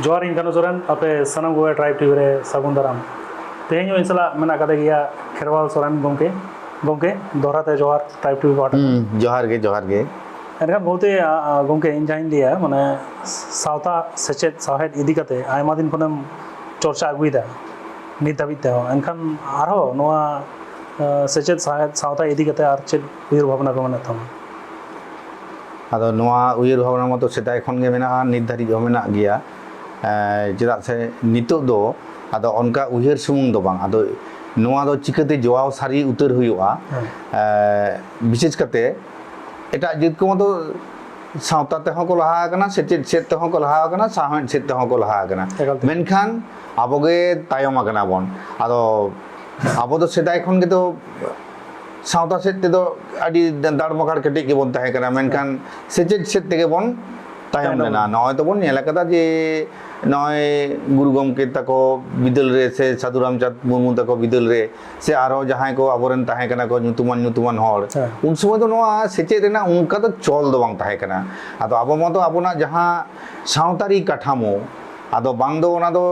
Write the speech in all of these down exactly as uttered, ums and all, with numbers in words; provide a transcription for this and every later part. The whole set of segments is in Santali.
ᱡᱚᱦᱟᱨ, ᱤᱧ ᱠᱟᱹᱱᱩ ᱥᱚᱨᱮᱱ, ᱟᱯᱮ ᱥᱟᱱᱟᱢ ᱠᱚᱜᱮ ᱴᱨᱟᱭᱤᱵᱽ ᱴᱤᱵᱷᱤ ᱨᱮ ᱥᱟᱹᱜᱩᱱ ᱫᱟᱨᱟᱢ᱾ ᱛᱮᱦᱮᱧ ᱦᱚᱸ ᱤᱧ ᱥᱟᱞᱟᱜ ᱢᱮᱱᱟᱜ ᱟᱠᱟᱫᱮ ᱜᱮᱭᱟ ᱠᱷᱮᱨᱣᱟᱞ ᱥᱚᱨᱮᱱ ᱜᱚᱢᱠᱮ᱾ ᱜᱚᱢᱠᱮ, ᱫᱚᱦᱲᱟ ᱛᱮ ᱡᱚᱦᱟᱨ ᱴᱨᱟᱭᱤᱵᱽ ᱴᱤᱵᱷᱤ ᱯᱟᱦᱴᱟ ᱠᱷᱚᱱ᱾ ᱦᱩᱸ, ᱡᱚᱦᱟᱨ ᱜᱮ, ᱡᱚᱦᱟᱨ ᱜᱮ᱾ ᱮᱱᱠᱷᱟᱱ ᱵᱚᱞᱛᱮ, ᱟ, ᱟ, ᱜᱚᱢᱠᱮ, ᱤᱧ ᱡᱟᱦᱟᱸᱧ ᱞᱟᱹᱭᱟ, ᱢᱟᱱᱮ, ᱥᱟᱶᱛᱟ ᱥᱮᱪᱮᱫ ᱥᱟᱶᱦᱮᱫ ᱤᱫᱤ ᱠᱟᱛᱮ ᱟᱭᱢᱟ ᱫᱤᱱ ᱠᱷᱚᱱᱮᱢ ᱪᱚᱨᱪᱟ ᱟᱹᱜᱩᱭᱮᱫᱟ ᱱᱤᱛ ᱫᱷᱟᱹᱵᱤᱡ ᱛᱮᱦᱚᱸ᱾ ᱮᱱᱠᱷᱟᱱ ᱟᱨᱦᱚᱸ ᱱᱚᱣᱟ, ᱟ, ᱥᱮᱪᱮᱫ ᱥᱟᱶᱦᱮᱫ ᱥᱟᱶᱛᱟ ᱤᱫᱤ ᱠᱟᱛᱮ ᱟᱨ ᱪᱮᱫ ᱩᱭᱦᱟᱹᱨ ᱵᱷᱟᱵᱽᱱᱟ ᱠᱚ ᱢᱮᱱᱟᱜ ᱛᱟᱢᱟ? ᱟᱫᱚ ᱱᱚᱣᱟ ᱩᱭᱦᱟᱹᱨ ᱵᱷᱟᱵᱽᱱᱟ ᱢᱟᱛᱚ ᱥᱮᱫᱟᱭ ᱠᱷᱚᱱ ᱜᱮ ᱢᱮᱱᱟᱜᱼᱟ, ᱱᱤᱛ ᱫᱷᱟᱹᱨᱤᱡ ᱦᱚᱸ ᱢᱮᱱᱟᱜ ᱜᱮᱭᱟ᱾ ᱮᱸ, ᱪᱮᱫᱟᱜ ᱥᱮ ᱱᱤᱛᱚᱜ ᱫᱚ ᱟᱫᱚ ᱚᱱᱠᱟ ᱩᱭᱦᱟᱹᱨ ᱥᱩᱢᱩᱝ ᱫᱚ ᱵᱟᱝ, ᱟᱫᱚ ᱱᱚᱣᱟ ᱫᱚ ᱪᱤᱠᱟᱹᱛᱮ ᱡᱚᱣᱟᱣ ᱥᱟᱹᱨᱤ ᱩᱛᱟᱹᱨ ᱦᱩᱭᱩᱜᱼᱟ? ᱦᱮᱸ᱾ ᱮᱸ, ᱵᱤᱥᱮᱥ ᱠᱟᱛᱮ ᱮᱴᱟᱜ ᱡᱟᱹᱛ ᱠᱚ ᱢᱟᱛᱚ ᱥᱟᱶᱛᱟ ᱛᱮᱦᱚᱸ ᱠᱚ ᱞᱟᱦᱟ ᱟᱠᱟᱱᱟ, ᱥᱮᱪᱮᱫ ᱥᱮᱫ ᱛᱮᱦᱚᱸ ᱠᱚ ᱞᱟᱦᱟ ᱟᱠᱟᱱᱟ, ᱥᱟᱶᱦᱮᱫ ᱥᱮᱫ ᱛᱮᱦᱚᱸ ᱠᱚ ᱞᱟᱦᱟ ᱟᱠᱟᱱᱟ᱾ ᱮᱠᱟᱞ ᱛᱮ᱾ ᱢᱮᱱᱠᱷᱟᱱ ᱟᱵᱚ ᱜᱮ ᱛᱟᱭᱚᱢ ᱟᱠᱟᱱᱟ ᱵᱚᱱ᱾ ᱟᱫᱚ ᱟᱵᱚ ᱫᱚ ᱥᱮᱫᱟᱭ ᱠᱷᱚᱱ ᱜᱮᱛᱚ ᱥᱟᱶᱛᱟ ᱥᱮᱫ ᱛᱮᱫᱚ ᱟᱹᱰᱤ ᱫᱟᱲᱢᱟᱠᱟᱲ ᱠᱮᱴᱮᱡ ᱜᱮᱵᱚᱱ ᱛᱟᱦᱮᱸ ᱠᱟᱱᱟ, ᱢᱮᱱᱠᱷᱟᱱ ᱥᱮᱪᱮᱫ ᱥᱮᱫ ᱛᱮᱜᱮ ᱵᱚᱱ ᱛᱟᱭᱚᱢ ᱛᱟᱭᱚᱢ ᱞᱮᱱᱟ᱾ ᱞᱮᱱᱟ᱾ ᱱᱚᱜᱼᱚᱭ ᱛᱚᱵᱚᱱ ᱧᱮᱞ ᱟᱠᱟᱫᱟ ᱡᱮ ᱱᱚᱜᱼᱚᱭ ᱜᱩᱨᱩ ᱜᱚᱢᱠᱮ ᱛᱟᱠᱚ ᱵᱤᱫᱟᱹᱞ ᱨᱮ ᱥᱮ ᱥᱟᱹᱫᱷᱩ ᱨᱟᱢᱪᱟᱸᱫᱽ ᱢᱩᱨᱢᱩ ᱛᱟᱠᱚ ᱵᱤᱫᱟᱹᱞ ᱨᱮ ᱥᱮ ᱟᱨᱚ ᱡᱟᱦᱟᱸᱭ ᱠᱚ ᱟᱵᱚᱨᱮᱱ ᱛᱟᱦᱮᱸ ᱠᱟᱱᱟ ᱠᱚ ᱧᱩᱛᱩᱢᱟᱱ ᱧᱩᱛᱩᱢᱟᱱ ᱦᱚᱲ, ᱦᱮᱸ᱾ ᱩᱱ ᱥᱚᱢᱚᱭ ᱫᱚ ᱱᱚᱣᱟ ᱥᱮᱪᱮᱫ ᱨᱮᱱᱟᱜ ᱚᱱᱠᱟ ᱫᱚ ᱪᱚᱞ ᱫᱚ ᱵᱟᱝ ᱛᱟᱦᱮᱸ ᱠᱟᱱᱟ᱾ ᱟᱫᱚ ᱟᱵᱚ ᱢᱟᱛᱚ ᱟᱵᱚᱱᱟᱜ ᱡᱟᱦᱟᱸ ᱥᱟᱶᱛᱟᱨᱤ ᱠᱟᱴᱷᱟᱢᱳ, ᱟᱫᱚ ᱵᱟᱝ ᱫᱚ ᱚᱱᱟ ᱫᱚ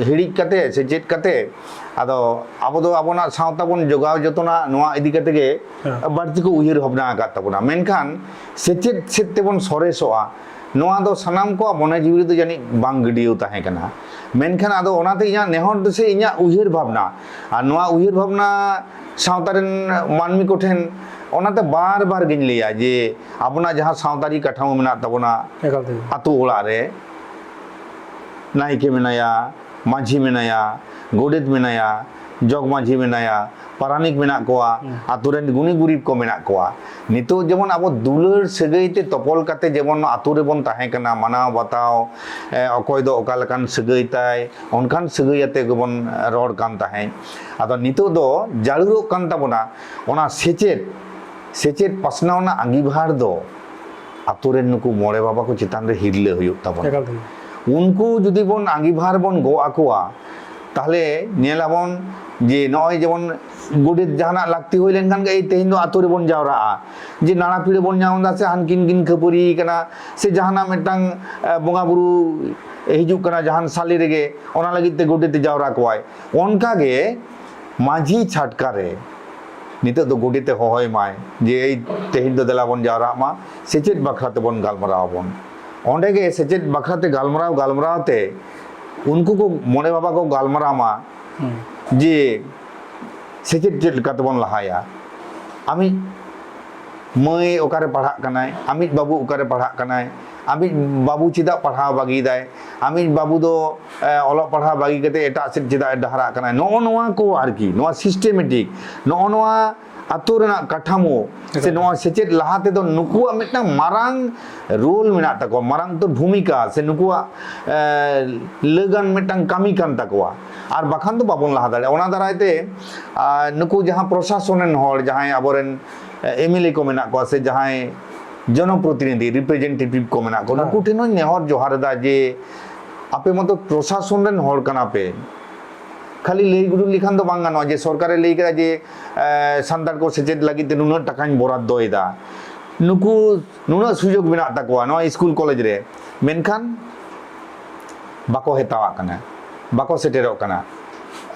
ᱦᱤᱲᱤᱡ ᱠᱟᱛᱮ ᱥᱮ ᱪᱮᱫ ᱠᱟᱛᱮ, ᱟᱫᱚ ᱟᱵᱚ ᱫᱚ ᱟᱵᱚᱱᱟᱜ ᱥᱟᱶᱛᱟ ᱵᱚᱱ ᱡᱚᱜᱟᱣ ᱡᱚᱛᱚᱱᱟ, ᱱᱚᱣᱟ ᱤᱫᱤ ᱠᱟᱛᱮ ᱜᱮ ᱦᱮᱸ᱾ ᱵᱟᱹᱲᱛᱤ ᱠᱚ ᱩᱭᱦᱟᱹᱨ ᱵᱷᱟᱵᱽᱱᱟ ᱟᱠᱟᱫ ᱛᱟᱵᱚᱱᱟ᱾ ᱢᱮᱱᱠᱷᱟᱱ ᱥᱮᱪᱮᱫ ᱥᱮᱫ ᱛᱮᱵᱚᱱ ᱥᱚᱨᱮᱥᱚᱜᱼᱟ, ᱱᱚᱣᱟ ᱫᱚ ᱥᱟᱱᱟᱢ ᱠᱚᱣᱟᱜ ᱢᱚᱱᱮ ᱡᱤᱣᱤ ᱨᱮᱫᱚ ᱡᱟᱹᱱᱤᱡ ᱵᱟᱝ ᱜᱟᱹᱰᱭᱟᱹᱣ ᱛᱟᱦᱮᱸ ᱠᱟᱱᱟ᱾ ᱢᱮᱱᱠᱷᱟᱱ ᱟᱫᱚ ᱚᱱᱟᱛᱮ ᱤᱧᱟᱹᱜ ᱱᱮᱦᱚᱨ ᱫᱚ ᱥᱮ ᱤᱧᱟᱹᱜ ᱩᱭᱦᱟᱹᱨ ᱵᱷᱟᱵᱽᱱᱟ, ᱟᱨ ᱱᱚᱣᱟ ᱩᱭᱦᱟᱹᱨ ᱵᱷᱟᱵᱽᱱᱟ ᱥᱟᱶᱛᱟ ᱨᱮᱱ ᱢᱟᱹᱱᱢᱤ ᱠᱚᱴᱷᱮᱱ ᱚᱱᱟᱛᱮ ᱵᱟᱨ ᱵᱟᱨ ᱜᱤᱧ ᱞᱟᱹᱭᱟ ᱡᱮ ᱟᱵᱚᱱᱟᱜ ᱡᱟᱦᱟᱸ ᱥᱟᱶᱛᱟᱨᱤ ᱠᱟᱴᱷᱟᱢᱳ ᱢᱮᱱᱟᱜ ᱛᱟᱵᱚᱱᱟ, ᱮᱠᱟᱞ ᱛᱮᱜᱮ᱾ ᱟᱛᱳ ᱚᱲᱟᱜ ᱨᱮ ᱱᱟᱭᱠᱮ ᱢᱮᱱᱟᱭᱟ, ᱢᱟᱹᱡᱷᱤ ᱢᱮᱱᱟᱭᱟ, ᱜᱚᱰᱮᱛ ᱢᱮᱱᱟᱭᱟ, ᱡᱚᱜᱽ ᱢᱟᱹᱡᱷᱤ ᱢᱮᱱᱟᱭᱟ, ᱯᱟᱨᱟᱱᱤᱠ ᱢᱮᱱᱟᱜ ᱠᱚᱣᱟ, ᱦᱩᱸ᱾ ᱟᱛᱳ ᱨᱮᱱ ᱜᱩᱱᱤ ᱜᱩᱨᱤᱵ ᱠᱚ ᱢᱮᱱᱟᱜ ᱠᱚᱣᱟ᱾ ᱱᱤᱛᱚᱜ ᱡᱮᱢᱚᱱ ᱟᱵᱚ ᱫᱩᱞᱟᱹᱲ ᱥᱟᱹᱜᱟᱹᱭ ᱛᱮ ᱛᱚᱯᱚᱞ ᱠᱟᱛᱮ ᱡᱮᱢᱚᱱ ᱟᱛᱳ ᱨᱮᱵᱚᱱ ᱛᱟᱦᱮᱸ ᱠᱟᱱᱟ, ᱢᱟᱱᱟᱣ ᱵᱟᱛᱟᱣ, ᱮ, ᱚᱠᱚᱭ ᱫᱚ ᱚᱠᱟ ᱞᱮᱠᱟᱱ ᱥᱟᱹᱜᱟᱹᱭ ᱛᱟᱭ, ᱚᱱᱠᱟᱱ ᱥᱟᱹᱜᱟᱹᱭ ᱟᱛᱮ ᱜᱮᱵᱚᱱ ᱨᱚᱲ ᱠᱟᱱ ᱛᱟᱦᱮᱸᱫ᱾ ᱟᱫᱚ ᱱᱤᱛᱚᱜ ᱫᱚ ᱡᱟᱹᱨᱩᱲᱚᱜ ᱠᱟᱱ ᱛᱟᱵᱚᱱᱟ ᱚᱱᱟ ᱥᱮᱪᱮᱫ, ᱥᱮᱪᱮᱫ ᱯᱟᱥᱱᱟᱣ ᱨᱮᱱᱟᱜ ᱟᱸᱜᱤᱵᱷᱟᱨ ᱫᱚ ᱟᱛᱳ ᱨᱮᱱ ᱱᱩᱠᱩ ᱢᱚᱬᱮ ᱵᱟᱵᱟ ᱠᱚ ᱪᱮᱛᱟᱱ ᱨᱮ ᱦᱤᱨᱞᱟᱹ ᱦᱩᱭᱩᱜ ᱛᱟᱵᱚᱱᱟ᱾ ᱮᱠᱟᱞ ᱛᱮᱜᱮ᱾ ᱩᱱᱠᱩ ᱡᱩᱫᱤ ᱵᱚᱱ ᱟᱸᱜᱤᱵᱷᱟᱨ ᱵᱚᱱ ᱜᱚᱜ ᱟᱠᱚᱣᱟ, ᱛᱟᱦᱞᱮ ᱧᱮᱞ ᱟᱵᱚᱱ ᱡᱮ ᱱᱚᱜᱼᱚᱭ ᱡᱮᱢᱚᱱ ᱜᱚᱰᱮᱛ ᱡᱟᱦᱟᱱᱟᱜ ᱞᱟᱹᱠᱛᱤ ᱦᱩᱭ ᱞᱮᱱᱠᱷᱟᱱ ᱜᱮ, "ᱮᱭ, ᱛᱮᱦᱮᱧ ᱫᱚ ᱟᱛᱳ ᱨᱮᱵᱚᱱ ᱡᱟᱣᱨᱟᱜᱼᱟ", ᱡᱮ ᱱᱟᱲᱟ ᱯᱤᱲᱟᱹ ᱵᱚᱱ ᱧᱟᱢ ᱮᱫᱟ ᱥᱮ ᱦᱟᱱᱠᱤᱱ ᱠᱤᱱ ᱠᱷᱟᱹᱯᱟᱹᱨᱤ ᱠᱟᱱᱟ ᱥᱮ ᱡᱟᱦᱟᱱᱟᱜ ᱢᱤᱫᱴᱟᱝ, ᱮ, ᱵᱚᱸᱜᱟ ᱵᱩᱨᱩ ᱦᱤᱡᱩᱜ ᱠᱟᱱᱟ ᱡᱟᱦᱟᱱ ᱥᱟᱞᱮ ᱨᱮᱜᱮ, ᱚᱱᱟ ᱞᱟᱹᱜᱤᱫ ᱛᱮ ᱜᱚᱰᱮᱛ ᱮ ᱡᱟᱣᱨᱟ ᱠᱚᱣᱟᱭ᱾ ᱚᱱᱠᱟ ᱜᱮ ᱢᱟᱹᱡᱷᱤ ᱪᱷᱟᱴᱠᱟ ᱨᱮ ᱱᱤᱛᱚᱜ ᱫᱚ ᱜᱚᱰᱮᱛ ᱮ ᱦᱚᱦᱚᱭ ᱢᱟᱭ ᱡᱮ, "ᱮᱭ, ᱛᱮᱦᱮᱧ ᱫᱚ ᱫᱮᱞᱟ ᱵᱚᱱ ᱡᱟᱣᱨᱟᱜ ᱢᱟ, ᱥᱮᱪᱮᱫ ᱵᱟᱠᱷᱨᱟ ᱛᱮᱵᱚᱱ ᱜᱟᱞᱢᱟᱨᱟᱣ ᱟᱵᱚᱱ᱾" ᱚᱸᱰᱮ ᱜᱮ ᱥᱮᱪᱮᱫ ᱵᱟᱠᱷᱨᱟ ᱛᱮ ᱜᱟᱞᱢᱟᱨᱟᱣ ᱜᱟᱞᱢᱟᱨᱟᱣ ᱛᱮ ᱩᱱᱠᱩ ᱠᱚ ᱢᱚᱬᱮ ᱵᱟᱵᱟ ᱠᱚ ᱜᱟᱞᱢᱟᱨᱟᱣ ᱢᱟ, ᱦᱩᱸ᱾ ᱡᱮ ᱥᱮᱪᱮᱫ ᱪᱮᱫ ᱞᱮᱠᱟ ᱛᱮᱵᱚᱱ ᱞᱟᱦᱟᱭᱟ? ᱟᱢᱤᱡ ᱢᱟᱹᱭ ᱚᱠᱟᱨᱮ ᱯᱟᱲᱦᱟᱜ ᱠᱟᱱᱟᱭ? ᱟᱢᱤᱡ ᱵᱟᱹᱵᱩ ᱚᱠᱟᱨᱮ ᱯᱟᱲᱦᱟᱜ ᱠᱟᱱᱟᱭ? ᱟᱢᱤᱡ ᱵᱟᱹᱵᱩ ᱪᱮᱫᱟᱜ ᱯᱟᱲᱦᱟᱣ ᱵᱟᱹᱜᱤᱭᱮᱫᱟᱭ? ᱟᱢᱤᱡ ᱵᱟᱹᱵᱩ ᱫᱚ, ᱮ, ᱚᱞᱚᱜ ᱯᱟᱲᱦᱟᱣ ᱵᱟᱹᱜᱤ ᱠᱟᱛᱮ ᱮᱴᱟᱜ ᱥᱮᱫ ᱪᱮᱫᱟᱜ ᱮ ᱰᱟᱦᱟᱨᱟᱜ ᱠᱟᱱᱟᱭ? ᱱᱚᱜᱼᱚ ᱱᱚᱣᱟ ᱠᱚ ᱟᱨᱠᱤ, ᱱᱚᱣᱟ systematic, ᱱᱚᱜᱼᱚ ᱱᱚᱣᱟ ᱟᱛᱳ ᱨᱮᱱᱟᱜ ᱠᱟᱴᱷᱟᱢᱳ ᱥᱮ ᱮᱠᱟᱞ᱾ ᱱᱚᱣᱟ ᱥᱮᱪᱮᱫ ᱞᱟᱦᱟ ᱛᱮᱫᱚ ᱱᱩᱠᱩᱣᱟᱜ ᱢᱤᱫᱴᱟᱝ ᱢᱟᱨᱟᱝ role ᱢᱮᱱᱟᱜ ᱛᱟᱠᱚᱣᱟ, ᱢᱟᱨᱟᱝ ᱩᱛᱟᱹᱨ ᱵᱷᱩᱢᱤᱠᱟ ᱥᱮ ᱱᱩᱠᱩᱣᱟᱜ, ᱮ, ᱞᱟᱹᱜᱟᱱ ᱢᱤᱫᱴᱟᱝ ᱠᱟᱹᱢᱤ ᱠᱟᱱ ᱛᱟᱠᱚᱣᱟ᱾ ᱟᱨ ᱵᱟᱠᱷᱟᱱ ᱫᱚ ᱵᱟᱵᱚᱱ ᱞᱟᱦᱟ ᱫᱟᱲᱮᱭᱟᱜᱼᱟ᱾ ᱚᱱᱟ ᱫᱟᱨᱟᱭ ᱛᱮ, ᱟ, ᱱᱩᱠᱩ ᱡᱟᱦᱟᱸ ᱯᱨᱚᱥᱟᱥᱚᱱ ᱨᱮᱱ ᱦᱚᱲ, ᱡᱟᱦᱟᱸᱭ ᱟᱵᱚᱨᱮᱱ, ᱮ, MLA ᱠᱚ ᱢᱮᱱᱟᱜ ᱠᱚᱣᱟ ᱥᱮ ᱡᱟᱦᱟᱸᱭ ᱡᱚᱱᱚᱯᱨᱚᱛᱤᱱᱤᱫᱷᱤ, representative ᱠᱚ ᱢᱮᱱᱟᱜ ᱠᱚᱣᱟ, ᱦᱮᱸ᱾ ᱱᱩᱠᱩ ᱴᱷᱮᱱ ᱦᱚᱸᱧ ᱱᱮᱦᱚᱨ ᱡᱚᱦᱟᱨ ᱮᱫᱟ ᱡᱮ ᱟᱯᱮ ᱢᱟᱛᱚ ᱯᱨᱚᱥᱟᱥᱚᱱ ᱨᱮᱱ ᱦᱚᱲ ᱠᱟᱱᱟ ᱯᱮ, ᱠᱷᱟᱹᱞᱤ ᱞᱟᱹᱭ ᱜᱩᱰᱩ ᱞᱮᱠᱷᱟᱱ ᱫᱚ ᱵᱟᱝ ᱜᱟᱱᱚᱜᱼᱟ ᱡᱮ ᱥᱚᱨᱠᱟᱨᱮ ᱞᱟᱹᱭ ᱠᱮᱫᱟ ᱡᱮ, ᱮ, ᱥᱟᱱᱛᱟᱲ ᱠᱚ ᱥᱮᱪᱮᱫ ᱞᱟᱹᱜᱤᱫ ᱛᱮ ᱱᱩᱱᱟᱹᱜ ᱴᱟᱠᱟᱧ ᱵᱚᱨᱟᱫᱫᱚ ᱮᱫᱟ, ᱱᱩᱠᱩ ᱱᱩᱱᱟᱹᱜ ᱥᱩᱡᱳᱜᱽ ᱢᱮᱱᱟᱜ ᱛᱟᱠᱚᱣᱟ ᱱᱚᱣᱟ ᱥᱠᱩᱞ ᱠᱚᱞᱮᱡᱽ ᱨᱮ, ᱢᱮᱱᱠᱷᱟᱱ ᱵᱟᱠᱚ ᱦᱮᱛᱟᱣᱟᱜ ᱠᱟᱱᱟ, ᱵᱟᱠᱚ ᱥᱮᱴᱮᱨᱚᱜ ᱠᱟᱱᱟ᱾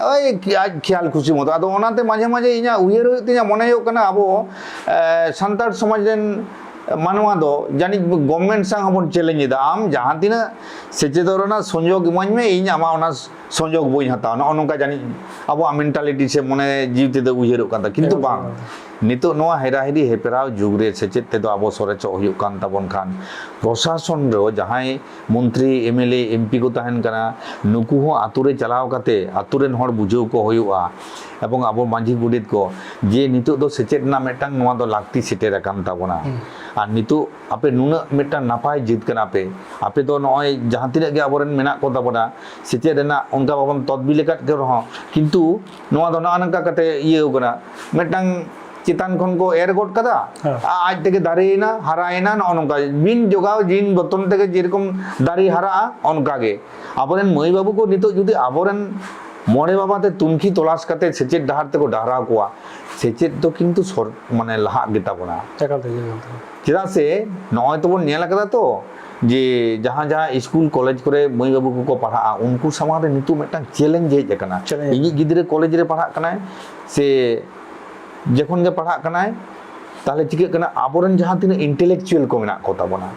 ᱳᱭ ᱟᱡ ᱠᱷᱮᱭᱟᱞ ᱠᱷᱩᱥᱤ ᱢᱚᱛᱚ᱾ ᱟᱫᱚ ᱚᱱᱟᱛᱮ ᱢᱟᱡᱷᱮ ᱢᱟᱡᱷᱮ ᱤᱧᱟᱹᱜ ᱩᱭᱦᱟᱹᱨ ᱦᱩᱭᱩᱜ ᱛᱤᱧᱟᱹ, ᱢᱚᱱᱮ ᱦᱩᱭᱩᱜ ᱠᱟᱱᱟ ᱟᱵᱚ, ᱮ, ᱥᱟᱱᱛᱟᱲ ᱥᱚᱢᱟᱡᱽ ᱨᱮᱱ ᱢᱟᱱᱣᱟ ᱫᱚ ᱡᱟᱹᱱᱤᱡ government ᱥᱟᱶ ᱦᱚᱸᱵᱚᱱ challenge ᱮᱫᱟ, ᱟᱢ ᱡᱟᱦᱟᱸ ᱛᱤᱱᱟᱹᱜ ᱥᱮᱪᱮᱫᱚᱜ ᱨᱮᱱᱟᱜ ᱥᱩᱡᱳᱜᱽ ᱤᱢᱟᱹᱧ ᱢᱮ, ᱤᱧ ᱟᱢᱟᱜ ᱚᱱᱟ ᱥᱩᱡᱳᱜᱽ ᱵᱟᱹᱧ ᱦᱟᱛᱟᱣᱟ, ᱱᱚᱜᱼᱚ ᱱᱚᱝᱠᱟ ᱡᱟᱹᱱᱤᱡ ᱟᱵᱚᱣᱟᱜ mentality ᱥᱮ ᱢᱚᱱᱮ ᱡᱤᱣᱤ ᱛᱮᱫᱚ ᱩᱭᱦᱟᱹᱨᱚᱜ ᱠᱟᱱ ᱛᱟᱦᱮᱸ᱾ ᱠᱤᱱᱛᱩ ᱮᱠᱫᱚᱢ, ᱵᱟᱝ, ᱮᱠᱫᱚᱢ᱾ ᱱᱤᱛᱚᱜ ᱱᱚᱣᱟ ᱦᱮᱨᱟᱦᱤᱨᱤ ᱦᱮᱯᱨᱟᱣ ᱡᱩᱜᱽ ᱨᱮ ᱥᱮᱪᱮᱫ ᱛᱮᱫᱚ ᱟᱵᱚ ᱥᱚᱨᱮᱥᱚᱜ ᱦᱩᱭᱩᱜ ᱠᱟᱱ ᱛᱟᱵᱚᱱ ᱠᱷᱟᱱ, ᱯᱨᱚᱥᱟᱥᱚᱱ ᱨᱮᱦᱚᱸ ᱡᱟᱦᱟᱸᱭ ᱢᱚᱱᱛᱨᱤ, MLA, MP ᱠᱚ ᱛᱟᱦᱮᱱ ᱠᱟᱱᱟ, ᱱᱩᱠᱩ ᱦᱚᱸ ᱟᱛᱳ ᱨᱮ ᱪᱟᱞᱟᱣ ᱠᱟᱛᱮ ᱟᱛᱳ ᱨᱮᱱ ᱦᱚᱲ ᱵᱩᱡᱷᱟᱹᱣ ᱠᱚ ᱦᱩᱭᱩᱜᱼᱟ᱾ ᱮᱵᱚᱝ ᱟᱵᱚ ᱢᱟᱹᱡᱷᱤ ᱜᱚᱰᱮᱛ ᱠᱚ ᱡᱮ ᱱᱤᱛᱚᱜ ᱫᱚ ᱥᱮᱪᱮᱫ ᱨᱮᱱᱟᱜ ᱢᱤᱫᱴᱟᱝ ᱱᱚᱣᱟ ᱫᱚ ᱞᱟᱹᱠᱛᱤ ᱥᱮᱴᱮᱨ ᱟᱠᱟᱱ ᱛᱟᱵᱚᱱᱟ᱾ ᱦᱩᱸ᱾ ᱟᱨ ᱱᱤᱛᱚᱜ ᱟᱯᱮ ᱱᱩᱱᱟᱹᱜ ᱢᱤᱫᱴᱟᱝ ᱱᱟᱯᱟᱭ ᱡᱟᱹᱛ ᱠᱟᱱᱟ ᱯᱮ, ᱟᱯᱮ ᱫᱚ ᱱᱚᱜᱼᱚᱭ ᱡᱟᱦᱟᱸ ᱛᱤᱱᱟᱹᱜ ᱜᱮ ᱟᱵᱚᱨᱮᱱ ᱢᱮᱱᱟᱜ ᱠᱚ ᱛᱟᱵᱚᱱᱟ, ᱥᱮᱪᱮᱫ ᱨᱮᱱᱟᱜ ᱚᱱᱠᱟ ᱵᱟᱵᱚᱱ ᱛᱚᱫᱵᱤᱞ ᱟᱠᱟᱫ ᱠᱚ ᱨᱮᱦᱚᱸ, ᱠᱤᱱᱛᱩ ᱱᱚᱣᱟ ᱫᱚ ᱱᱚᱜᱼᱚ ᱱᱚᱝᱠᱟ ᱠᱟᱛᱮ ᱤᱭᱟᱹ ᱠᱟᱱᱟ, ᱢᱤᱫᱴᱟᱝ ᱪᱮᱛᱟᱱ ᱠᱷᱚᱱ ᱠᱚ ᱮᱨ ᱜᱚᱫ ᱠᱟᱫᱟ, ᱦᱮᱸ᱾ ᱟ-, ᱟᱡ ᱛᱮᱜᱮ ᱫᱟᱨᱮᱭᱮᱱᱟ, ᱦᱟᱨᱟᱭᱮᱱᱟ, ᱱᱚᱜᱼᱚ ᱱᱚᱝᱠᱟ ᱵᱤᱱ ᱡᱚᱜᱟᱣ ᱡᱤᱱ ᱡᱚᱛᱚᱱ ᱛᱮᱜᱮ ᱡᱮᱨᱚᱠᱚᱢ ᱫᱟᱨᱮ ᱦᱟᱨᱟᱜᱼᱟ, ᱚᱱᱠᱟ ᱜᱮ ᱟᱵᱚᱨᱮᱱ ᱢᱟᱹᱭ ᱵᱟᱹᱵᱩ ᱠᱚ ᱱᱤᱛᱚᱜ ᱡᱩᱫᱤ ᱟᱵᱚᱨᱮᱱ ᱢᱚᱬᱮ ᱵᱟᱵᱟ ᱛᱮ ᱛᱩᱱᱠᱷᱤ ᱛᱚᱞᱟᱥ ᱠᱟᱛᱮ ᱥᱮᱪᱮᱫ ᱰᱟᱦᱟᱨ ᱛᱮᱠᱚ ᱰᱟᱦᱨᱟᱣ ᱠᱚᱣᱟ, ᱥᱮᱪᱮᱫ ᱫᱚ ᱠᱤᱱᱛᱩ ᱥᱚᱨ-, ᱢᱟᱱᱮ ᱞᱟᱦᱟᱜ ᱜᱮᱛᱟ ᱵᱚᱱᱟ᱾ ᱮᱠᱟᱞ ᱛᱮ, ᱮᱠᱟᱞ ᱛᱮ᱾ ᱪᱮᱫᱟᱜ ᱥᱮ ᱱᱚᱜᱼᱚᱭ ᱛᱚᱵᱚᱱ ᱧᱮᱞ ᱟᱠᱟᱫᱟ ᱛᱚ ᱡᱮ ᱡᱟᱦᱟᱸ ᱡᱟᱦᱟᱸ ᱤᱥᱠᱩᱞ ᱠᱚᱞᱮᱡᱽ ᱠᱚᱨᱮ ᱢᱟᱹᱭ ᱵᱟᱹᱵᱩ ᱠᱚᱠᱚ ᱯᱟᱲᱦᱟᱜᱼᱟ, ᱩᱱᱠᱩ ᱥᱟᱢᱟᱝ ᱨᱮ ᱱᱤᱛᱚᱜ ᱢᱤᱫᱴᱟᱝ ᱪᱮᱞᱮᱧᱡᱽ ᱦᱮᱡ ᱟᱠᱟᱱᱟ᱾ ᱪᱮᱞᱮᱧᱡᱽ᱾ ᱤᱧᱤᱡ ᱜᱤᱫᱽᱨᱟᱹ ᱠᱚᱞᱮᱡᱽ ᱨᱮ ᱯᱟᱲᱦᱟᱜ ᱠᱟᱱᱟᱭ ᱥᱮ ᱡᱚᱠᱷᱚᱱ ᱜᱮ ᱯᱟᱲᱦᱟᱜ ᱠᱟᱱᱟᱭ, ᱛᱟᱦᱚᱞᱮ ᱪᱤᱠᱟᱹᱜ ᱠᱟᱱᱟ, ᱟᱵᱚᱨᱮᱱ ᱡᱟᱦᱟᱸ ᱛᱤᱱᱟᱹᱜ ᱤᱱᱴᱮᱞᱮᱠᱪᱩᱭᱟᱞ ᱠᱚ ᱢᱮᱱᱟᱜ ᱠᱚ ᱛᱟᱵᱚᱱᱟ,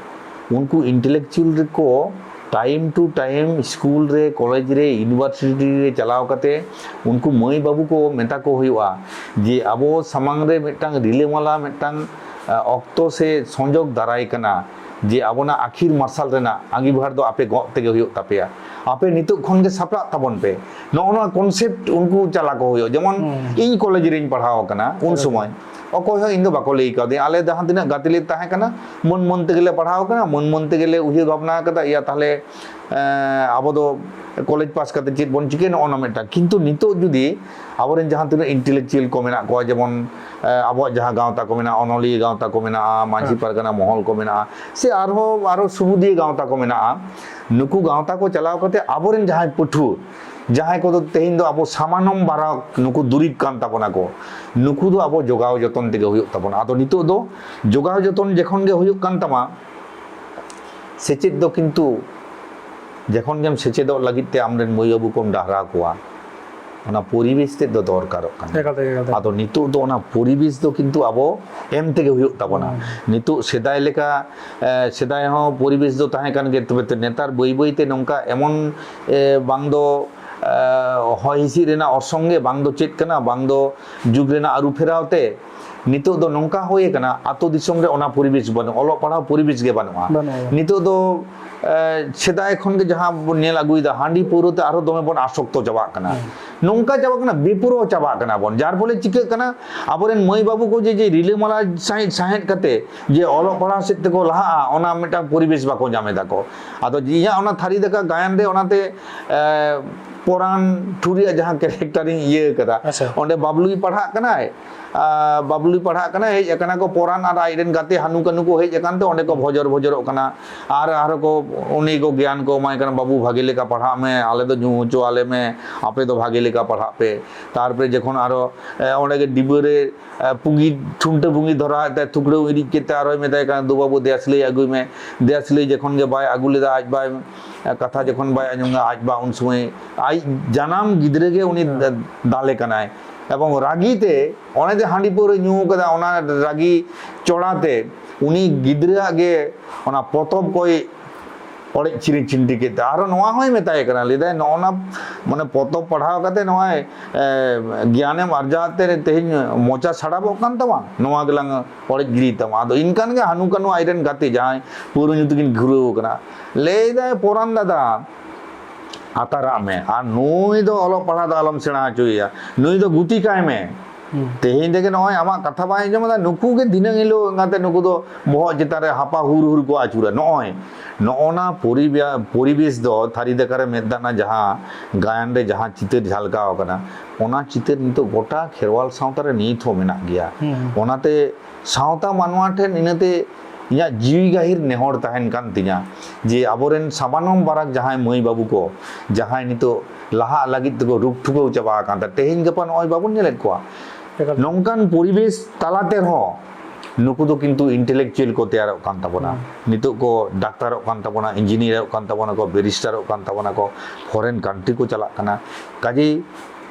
ᱩᱱᱠᱩ ᱤᱱᱴᱮᱞᱮᱠᱪᱩᱭᱟᱞ ᱨᱮᱠᱚ ᱴᱟᱭᱤᱢ ᱴᱩ ᱴᱟᱭᱤᱢ ᱤᱥᱠᱩᱞ ᱨᱮ, ᱠᱚᱞᱮᱡᱽ ᱨᱮ, ᱤᱭᱩᱱᱤᱵᱷᱟᱨᱥᱤᱴᱤ ᱨᱮ ᱪᱟᱞᱟᱣ ᱠᱟᱛᱮ ᱩᱱᱠᱩ ᱢᱟᱹᱭ ᱵᱟᱹᱵᱩ ᱠᱚ ᱢᱮᱛᱟ ᱠᱚ ᱦᱩᱭᱩᱜᱼᱟ ᱡᱮ ᱟᱵᱚ ᱥᱟᱢᱟᱝ ᱨᱮ ᱢᱤᱫᱴᱟᱝ ᱨᱤᱞᱟᱹᱢᱟᱞᱟ ᱢᱤᱫᱴᱟᱝ, ᱟ, ᱚᱠᱛᱚ ᱥᱮ ᱥᱚᱸᱡᱳᱜᱽ ᱫᱟᱨᱟᱭ ᱠᱟᱱᱟ, ᱡᱮ ᱟᱵᱚᱱᱟᱜ ᱟᱹᱠᱷᱤᱨ ᱢᱟᱨᱥᱟᱞ ᱨᱮᱱᱟᱜ ᱟᱸᱜᱤᱵᱷᱟᱨ ᱫᱚ ᱟᱯᱮ ᱜᱚᱜ ᱛᱮᱜᱮ ᱦᱩᱭᱩᱜ ᱛᱟᱯᱮᱭᱟ᱾ ᱟᱯᱮ ᱱᱤᱛᱚᱜ ᱠᱷᱚᱱ ᱜᱮ ᱥᱟᱯᱲᱟᱜ ᱛᱟᱵᱚᱱ ᱯᱮ᱾ ᱱᱚᱜᱼᱚ ᱱᱚᱣᱟ ᱠᱚᱱᱥᱮᱯᱴ ᱩᱱᱠᱩ ᱪᱟᱞᱟ ᱠᱚ ᱦᱩᱭᱩᱜᱼᱟ᱾ ᱡᱮᱢᱚᱱ ᱦᱩᱸ᱾ ᱤᱧ ᱠᱚᱞᱮᱡᱽ ᱨᱤᱧ ᱯᱟᱲᱦᱟᱣ ᱟᱠᱟᱱᱟ, ᱩᱱ ᱦᱩᱸ᱾ ᱥᱚᱢᱚᱭ ᱚᱠᱚᱭ ᱦᱚᱸ ᱤᱧ ᱫᱚ ᱵᱟᱠᱚ ᱞᱟᱹᱭ ᱠᱟᱣᱫᱤᱧᱟ᱾ ᱟᱞᱮ ᱡᱟᱦᱟᱸ ᱛᱤᱱᱟᱹᱜ ᱜᱟᱛᱮ ᱞᱮ ᱛᱟᱦᱮᱸ ᱠᱟᱱᱟ, ᱢᱟᱹᱱ ᱢᱟᱹᱱ ᱛᱮᱜᱮ ᱞᱮ ᱯᱟᱲᱦᱟᱣ ᱟᱠᱟᱱᱟ, ᱢᱟᱹᱱ ᱢᱟᱹᱱ ᱛᱮᱜᱮ ᱞᱮ ᱩᱭᱦᱟᱹᱨ ᱵᱷᱟᱵᱽᱱᱟ ᱟᱠᱟᱫᱟ, ᱤᱭᱟ ᱛᱟᱦᱞᱮ, ᱮᱸ, ᱟᱵᱚ ᱫᱚ ᱠᱚᱞᱮᱡᱽ ᱯᱟᱥ ᱠᱟᱛᱮ ᱪᱮᱫ ᱵᱚᱱ ᱪᱤᱠᱟᱹᱭᱟ, ᱱᱚᱜᱼᱚ ᱱᱚᱣᱟ ᱢᱤᱫᱴᱟᱝ᱾ ᱠᱤᱱᱛᱩ ᱱᱤᱛᱚᱜ ᱡᱩᱫᱤ ᱟᱵᱚᱨᱮᱱ ᱡᱟᱦᱟᱸ ᱛᱤᱱᱟᱹᱜ ᱤᱱᱴᱮᱞᱮᱠᱪᱩᱭᱟᱞ ᱠᱚ ᱢᱮᱱᱟᱜ ᱠᱚᱣᱟ, ᱡᱮᱢᱚᱱ, ᱮᱸ, ᱟᱵᱚᱣᱟᱜ ᱡᱟᱦᱟᱸ ᱜᱟᱶᱛᱟ ᱠᱚ ᱢᱮᱱᱟᱜᱼᱟ, ᱚᱱᱚᱞᱤᱭᱟᱹ ᱜᱟᱶᱛᱟ ᱠᱚ ᱢᱮᱱᱟᱜᱼᱟ, ᱢᱟᱹᱡᱷᱤ ᱦᱮᱸ᱾ ᱯᱟᱨᱜᱟᱱᱟ ᱢᱚᱦᱚᱞ ᱠᱚ ᱢᱮᱱᱟᱜᱼᱟ, ᱥᱮ ᱟᱨᱦᱚᱸ, ᱟᱨᱦᱚᱸ ᱥᱩᱵᱩᱫᱤᱭᱟᱹ ᱜᱟᱶᱛᱟ ᱠᱚ ᱢᱮᱱᱟᱜᱼᱟ, ᱱᱩᱠᱩ ᱜᱟᱶᱛᱟ ᱠᱚ ᱪᱟᱞᱟᱣ ᱠᱟᱛᱮ ᱟᱵᱚᱨᱮᱱ ᱡᱟᱦᱟᱸᱭ ᱯᱟᱹᱴᱷᱩᱣᱟᱹ, ᱡᱟᱦᱟᱸᱭ ᱠᱚᱫᱚ ᱛᱮᱦᱮᱧ ᱫᱚ ᱟᱵᱚ ᱥᱟᱢᱟᱱᱚᱢ ᱵᱟᱨᱟᱠ ᱱᱩᱠᱩ ᱫᱩᱨᱤᱵᱽ ᱠᱟᱱ ᱛᱟᱵᱚᱱᱟ ᱠᱚ, ᱱᱩᱠᱩ ᱫᱚ ᱟᱵᱚ ᱡᱚᱜᱟᱣ ᱡᱚᱛᱚᱱ ᱛᱮᱜᱮ ᱦᱩᱭᱩᱜ ᱛᱟᱵᱚᱱᱟ᱾ ᱟᱫᱚ ᱱᱤᱛᱚᱜ ᱫᱚ ᱡᱚᱜᱟᱣ ᱡᱚᱛᱚᱱ ᱡᱚᱠᱷᱚᱱ ᱜᱮ ᱦᱩᱭᱩᱜ ᱠᱟᱱ ᱛᱟᱢᱟ, ᱥᱮᱪᱮᱫ ᱫᱚ ᱠᱤᱱᱛᱩ ᱡᱚᱠᱷᱚᱱ ᱜᱮᱢ ᱥᱮᱪᱮᱫᱚᱜ ᱞᱟᱹᱜᱤᱫ ᱛᱮ ᱟᱢᱨᱮᱱ ᱢᱟᱹᱭ ᱵᱟᱹᱵᱩ ᱠᱚᱢ ᱰᱟᱦᱨᱟᱣ ᱠᱚᱣᱟ, ᱚᱱᱟ ᱯᱚᱨᱤᱵᱮᱥ ᱛᱮᱫ ᱫᱚ ᱫᱚᱨᱠᱟᱨᱚᱜ ᱠᱟᱱᱟ᱾ ᱮᱠᱟᱞ ᱛᱮ, ᱮᱠᱟᱞ ᱛᱮ᱾ ᱟᱫᱚ ᱱᱤᱛᱚᱜ ᱫᱚ ᱚᱱᱟ ᱯᱚᱨᱤᱵᱮᱥ ᱫᱚ ᱠᱤᱱᱛᱩ ᱟᱵᱚ ᱮᱢ ᱛᱮᱜᱮ ᱦᱩᱭᱩᱜ ᱛᱟᱵᱚᱱᱟ᱾ ᱦᱩᱸ᱾ ᱱᱤᱛᱚᱜ ᱥᱮᱫᱟᱭ ᱞᱮᱠᱟ, ᱮ, ᱥᱮᱫᱟᱭ ᱦᱚᱸ ᱯᱚᱨᱤᱵᱮᱥ ᱫᱚ ᱛᱟᱦᱮᱸ ᱠᱟᱱ ᱜᱮᱭᱟ, ᱛᱚᱵᱮ ᱛᱚ ᱱᱮᱛᱟᱨ ᱵᱟᱹᱭ ᱵᱟᱹᱭ ᱛᱮ ᱱᱚᱝᱠᱟ ᱮᱢᱚᱱ, ᱮ, ᱵᱟᱝ ᱫᱚ, ᱮ, ᱦᱚᱭ ᱦᱤᱸᱥᱤᱫ ᱨᱮᱱᱟᱜ ᱚᱨᱥᱚᱝ ᱜᱮ, ᱵᱟᱝ ᱫᱚ ᱪᱮᱫ ᱠᱟᱱᱟ, ᱵᱟᱝ ᱫᱚ ᱡᱩᱜᱽ ᱨᱮᱱᱟᱜ ᱟᱹᱨᱩ ᱯᱷᱮᱨᱟᱣ ᱛᱮ ᱱᱤᱛᱚᱜ ᱫᱚ ᱱᱚᱝᱠᱟ ᱦᱩᱭ ᱟᱠᱟᱱᱟ, ᱟᱛᱳ ᱫᱤᱥᱚᱢ ᱨᱮ ᱚᱱᱟ ᱯᱚᱨᱤᱵᱮᱥ ᱵᱟᱹᱱᱩᱜᱼᱟ, ᱚᱞᱚᱜ ᱯᱟᱲᱦᱟᱣ ᱯᱚᱨᱤᱵᱮᱥ ᱜᱮ ᱵᱟᱹᱱᱩᱜᱼᱟ᱾ ᱵᱟᱹᱱᱩᱜᱼᱟ᱾ ᱱᱤᱛᱚᱜ ᱫᱚ, ᱮ, ᱥᱮᱫᱟᱭ ᱠᱷᱚᱱ ᱜᱮ ᱡᱟᱦᱟᱸ ᱵᱚᱱ ᱧᱮᱞ ᱟᱹᱜᱩᱭᱮᱫᱟ, ᱦᱟᱺᱰᱤ ᱯᱟᱹᱣᱨᱟᱹ ᱛᱮ ᱟᱨᱦᱚᱸ ᱫᱚᱢᱮ ᱵᱚᱱ ᱟᱥᱚᱠᱛᱚ ᱪᱟᱵᱟᱜ ᱠᱟᱱᱟ᱾ ᱦᱩᱸ᱾ ᱱᱚᱝᱠᱟ ᱪᱟᱵᱟᱜ ᱠᱟᱱᱟ, ᱵᱮᱯᱩᱨᱟᱹᱣ ᱪᱟᱵᱟᱜ ᱠᱟᱱᱟ ᱵᱚᱱ᱾ ᱡᱟᱨ ᱯᱷᱚᱞᱮ ᱪᱤᱠᱟᱹᱜ ᱠᱟᱱᱟ, ᱟᱵᱚᱨᱮᱱ ᱢᱟᱹᱭ ᱵᱟᱹᱵᱩ ᱠᱚ ᱡᱮ, ᱡᱮ ᱨᱤᱞᱟᱹᱢᱟᱞᱟ ᱥᱟᱺᱦᱤᱡ ᱥᱟᱦᱮᱫ ᱠᱟᱛᱮ ᱡᱮ ᱚᱞᱚᱜ ᱯᱟᱲᱦᱟᱣ ᱥᱮᱫ ᱛᱮᱠᱚ ᱞᱟᱦᱟᱜᱼᱟ, ᱚᱱᱟ ᱢᱤᱫᱴᱟᱝ ᱯᱚᱨᱤᱵᱮᱥ ᱵᱟᱠᱚ ᱧᱟᱢ ᱮᱫᱟ ᱠᱚ᱾ ᱟᱫᱚ ᱤᱧᱟᱹᱜ ᱚᱱᱟ ᱛᱷᱟᱹᱨᱤ ᱫᱟᱠᱟ ᱜᱟᱭᱟᱱ ᱨᱮ ᱚᱱᱟᱛᱮ, ᱮ, ᱯᱚᱨᱟᱱ ᱴᱩ ᱨᱮᱭᱟᱜ ᱡᱟᱦᱟᱸ ᱠᱮᱨᱮᱠᱴᱟᱨᱤᱧ ᱤᱭᱟᱹ ᱠᱟᱫᱟ, ᱟᱪᱪᱷᱟ᱾ ᱚᱸᱰᱮ ᱵᱟᱵᱞᱩᱭ ᱯᱟᱲᱦᱟᱜ ᱠᱟᱱᱟᱭ, ᱟᱨ ᱵᱟᱵᱞᱩᱭ ᱯᱟᱲᱦᱟᱜ ᱠᱟᱱᱟᱭ, ᱦᱮᱡ ᱟᱠᱟᱱᱟ ᱠᱚ ᱯᱚᱨᱟᱱ ᱟᱨ ᱟᱡᱨᱮᱱ ᱜᱟᱛᱮ ᱦᱟᱱᱩ ᱠᱟᱹᱱᱩ ᱠᱚ ᱦᱮᱡ ᱟᱠᱟᱱ ᱛᱮ ᱚᱸᱰᱮ ᱠᱚ ᱵᱷᱚᱡᱚᱨ ᱵᱷᱚᱡᱚᱨᱚᱜ ᱠᱟᱱᱟ᱾ ᱟᱨ ᱟᱨᱦᱚᱸ ᱠᱚ ᱩᱱᱤ ᱠᱚ ᱜᱮᱭᱟᱱ ᱠᱚ ᱮᱢᱟᱭ ᱠᱟᱱᱟ, "ᱵᱟᱹᱵᱩ, ᱵᱷᱟᱜᱮ ᱞᱮᱠᱟ ᱯᱟᱲᱦᱟᱜ ᱢᱮ, ᱟᱞᱮ ᱫᱚ ᱧᱩ ᱦᱚᱪᱚ ᱟᱞᱮ ᱢᱮ, ᱟᱯᱮ ᱫᱚ ᱵᱷᱟᱜᱮ ᱞᱮᱠᱟ ᱯᱟᱲᱦᱟᱜ ᱯᱮ᱾" ᱛᱟᱨᱯᱚᱨᱮ ᱡᱚᱠᱷᱚᱱ ᱟᱨᱚ, ᱮ, ᱚᱸᱰᱮ ᱜᱮ ᱰᱤᱵᱟᱹ ᱨᱮ, ᱮ, ᱯᱩᱸᱜᱤ, ᱴᱷᱩᱱᱴᱟᱹ ᱯᱩᱸᱜᱤ ᱫᱷᱚᱨᱟᱣᱮᱫ ᱛᱟᱭ, ᱛᱷᱩᱠᱲᱟᱹᱣ ᱤᱬᱤᱡ ᱠᱮᱫ ᱛᱮ ᱟᱨᱚᱭ ᱢᱮᱛᱟᱭ ᱠᱟᱱᱟ, "ᱫᱩ ᱵᱟᱹᱵᱩ, ᱫᱮᱭᱟ ᱥᱤᱞᱟᱹᱭ ᱟᱹᱜᱩᱭ ᱢᱮ᱾" ᱫᱮᱭᱟ ᱥᱤᱞᱟᱹᱭ ᱡᱚᱠᱷᱚᱱ ᱜᱮ ᱵᱟᱭ ᱟᱹᱜᱩ ᱞᱮᱫᱟ, ᱟᱡ ᱵᱟᱭ, ᱮ, ᱠᱟᱛᱷᱟ ᱡᱚᱠᱷᱚᱱ ᱵᱟᱭ ᱟᱸᱡᱚᱢ ᱞᱮᱫᱟ, ᱟᱡ ᱵᱟ ᱩᱱ ᱥᱚᱢᱚᱭ ᱟᱡ ᱡᱟᱱᱟᱢ ᱜᱤᱫᱽᱨᱟᱹ ᱜᱮ ᱩᱱᱤ ᱦᱮᱸ᱾ ᱫᱟ-, ᱫᱟᱞᱮ ᱠᱟᱱᱟᱭ᱾ ᱮᱵᱚᱝ ᱨᱟᱹᱜᱤ ᱛᱮ, ᱚᱱᱮ ᱡᱮ ᱦᱟᱺᱰᱤ ᱯᱟᱹᱣᱨᱟᱹ ᱧᱩ ᱠᱟᱫᱟ, ᱚᱱᱟ ᱨᱟᱹᱜᱤ ᱪᱚᱲᱟ ᱛᱮ ᱩᱱᱤ ᱜᱤᱫᱽᱨᱟᱹᱣᱟᱜ ᱜᱮ ᱚᱱᱟ ᱯᱚᱛᱚᱵ ᱠᱚᱭ ᱚᱲᱮᱡ ᱪᱤᱨᱤ ᱪᱤᱱᱰᱤ ᱠᱮᱫ ᱛᱮ ᱟᱨᱦᱚᱸ ᱱᱚᱣᱟ ᱦᱚᱸᱭ ᱢᱮᱛᱟᱭ ᱠᱟᱱᱟ, ᱞᱟᱹᱭᱫᱟᱭ, "ᱱᱚᱜᱼᱚ ᱱᱟ, ᱢᱟᱱᱮ, ᱯᱚᱛᱚᱵ ᱯᱟᱲᱦᱟᱣ ᱠᱟᱛᱮ ᱱᱚᱜᱼᱚᱭ, ᱮ, ᱜᱮᱭᱟᱱᱮᱢ ᱟᱨᱡᱟᱣ ᱛᱮ ᱛᱮᱦᱮᱧ ᱢᱚᱪᱟ ᱥᱟᱲᱟᱵᱚᱜ ᱠᱟᱱ ᱛᱟᱢᱟ, ᱱᱚᱣᱟ ᱜᱮᱞᱟᱝ ᱚᱲᱮᱡ ᱜᱤᱰᱤᱭ ᱛᱟᱢᱟ᱾" ᱟᱫᱚ ᱤᱱᱠᱟᱱ ᱜᱮ ᱦᱟᱹᱱᱩ ᱠᱟᱹᱱᱩ ᱟᱡᱨᱮᱱ ᱜᱟᱛᱮ ᱡᱟᱦᱟᱸᱭ ᱯᱟᱹᱣᱨᱟᱹ ᱧᱩ ᱛᱮᱠᱤᱱ ᱜᱷᱩᱨᱟᱹᱣ ᱠᱟᱱᱟ, ᱞᱟᱹᱭᱫᱟᱭ, "ᱯᱚᱨᱟᱱ ᱫᱟᱫᱟ, ᱟᱛᱟᱨᱟᱜ ᱢᱮ, ᱟᱨ ᱱᱩᱭ ᱫᱚ ᱚᱞᱚᱜ ᱯᱟᱲᱦᱟᱜ ᱫᱚ ᱟᱞᱚᱢ ᱥᱮᱬᱟ ᱦᱚᱪᱚᱭᱮᱭᱟ, ᱱᱩᱭ ᱫᱚ ᱜᱩᱛᱤ ᱠᱟᱭ ᱢᱮ᱾ ᱦᱩᱸ᱾ ᱛᱮᱦᱮᱧ ᱨᱮᱜᱮ ᱱᱚᱜᱼᱚᱭ ᱟᱢᱟᱜ ᱠᱟᱛᱷᱟ ᱵᱟᱭ ᱟᱸᱡᱚᱢ ᱮᱫᱟ, ᱱᱩᱠᱩ ᱜᱮ ᱫᱷᱤᱱᱟᱹᱝ ᱦᱤᱞᱳᱜ ᱮᱸᱜᱟᱛᱮ ᱱᱩᱠᱩ ᱫᱚ ᱵᱚᱦᱚᱜ ᱪᱮᱛᱟᱱ ᱨᱮ ᱦᱟᱯᱟ ᱦᱩᱨ ᱦᱩᱨ ᱠᱚ ᱟᱹᱪᱩᱨᱟ᱾" ᱱᱚᱜᱼᱚᱭ ᱱᱚᱜᱼᱚ ᱱᱟ ᱯᱚᱨᱤᱵᱮ-, ᱯᱚᱨᱤᱵᱮᱥ ᱫᱚ ᱛᱷᱟᱹᱨᱤ ᱫᱟᱠᱟ ᱨᱮ ᱢᱮᱫ ᱫᱟᱜ ᱨᱮᱱᱟᱜ ᱡᱟᱦᱟᱸ ᱜᱟᱭᱟᱱ ᱨᱮ ᱡᱟᱦᱟᱸ ᱪᱤᱛᱟᱹᱨ ᱡᱷᱟᱞᱠᱟᱣ ᱟᱠᱟᱱᱟ, ᱚᱱᱟ ᱪᱤᱛᱟᱹᱨ ᱱᱤᱛᱚᱜ ᱜᱚᱴᱟ ᱠᱷᱮᱨᱣᱟᱞ ᱥᱟᱶᱛᱟ ᱨᱮ ᱱᱤᱛ ᱦᱚᱸ ᱢᱮᱱᱟᱜ ᱜᱮᱭᱟ᱾ ᱦᱩᱸ, ᱦᱩᱸ᱾ ᱚᱱᱟᱛᱮ ᱥᱟᱶᱛᱟ ᱢᱟᱱᱣᱟ ᱴᱷᱮᱱ ᱤᱱᱟᱹᱛᱮ ᱤᱧᱟᱹᱜ ᱡᱤᱣᱤ ᱜᱟᱹᱦᱤᱨ ᱱᱮᱦᱚᱨ ᱛᱟᱦᱮᱱ ᱠᱟᱱ ᱛᱤᱧᱟ ᱡᱮ ᱟᱵᱚᱨᱮᱱ ᱥᱟᱢᱟᱱᱚᱢ ᱵᱟᱨᱟᱠ ᱡᱟᱦᱟᱸᱭ ᱢᱟᱹᱭ ᱵᱟᱹᱵᱩ ᱠᱚ, ᱡᱟᱦᱟᱸᱭ ᱱᱤᱛᱚᱜ ᱞᱟᱦᱟᱜ ᱞᱟᱹᱜᱤᱫ ᱛᱮᱠᱚ ᱨᱩᱠ ᱴᱷᱩᱠᱟᱹᱣ ᱪᱟᱵᱟ ᱟᱠᱟᱱ ᱛᱟᱦᱮᱸ, ᱛᱮᱦᱮᱧ ᱜᱟᱯᱟ ᱱᱚᱜᱼᱚᱭ ᱵᱟᱵᱚᱱ ᱧᱮᱞᱮᱫ ᱠᱚᱣᱟ᱾ ᱮᱠᱟᱞ᱾ ᱱᱚᱝᱠᱟᱱ ᱯᱚᱨᱤᱵᱮᱥ ᱛᱟᱞᱟᱛᱮ ᱨᱮᱦᱚᱸ ᱱᱩᱠᱩ ᱫᱚ ᱠᱤᱱᱛᱩ intellectual ᱠᱚ ᱛᱮᱭᱟᱨᱚᱜ ᱠᱟᱱ ᱛᱟᱵᱚᱱᱟ᱾ ᱦᱩᱸ᱾ ᱱᱤᱛᱚᱜ ᱠᱚ ᱰᱟᱠᱛᱟᱨᱚᱜ ᱠᱟᱱ ᱛᱟᱵᱚᱱᱟ, ᱤᱧᱡᱤᱱᱤᱭᱟᱨᱚᱜ ᱠᱟᱱ ᱛᱟᱵᱚᱱᱟ ᱠᱚ, ᱵᱮᱨᱤᱥᱴᱟᱨᱚᱜ ᱠᱟᱱ ᱛᱟᱵᱚᱱᱟ ᱠᱚ, ᱯᱷᱚᱨᱮᱱ ᱠᱟᱱᱴᱨᱤ ᱠᱚ ᱪᱟᱞᱟᱜ ᱠᱟᱱᱟ᱾ ᱠᱟᱡᱮᱭ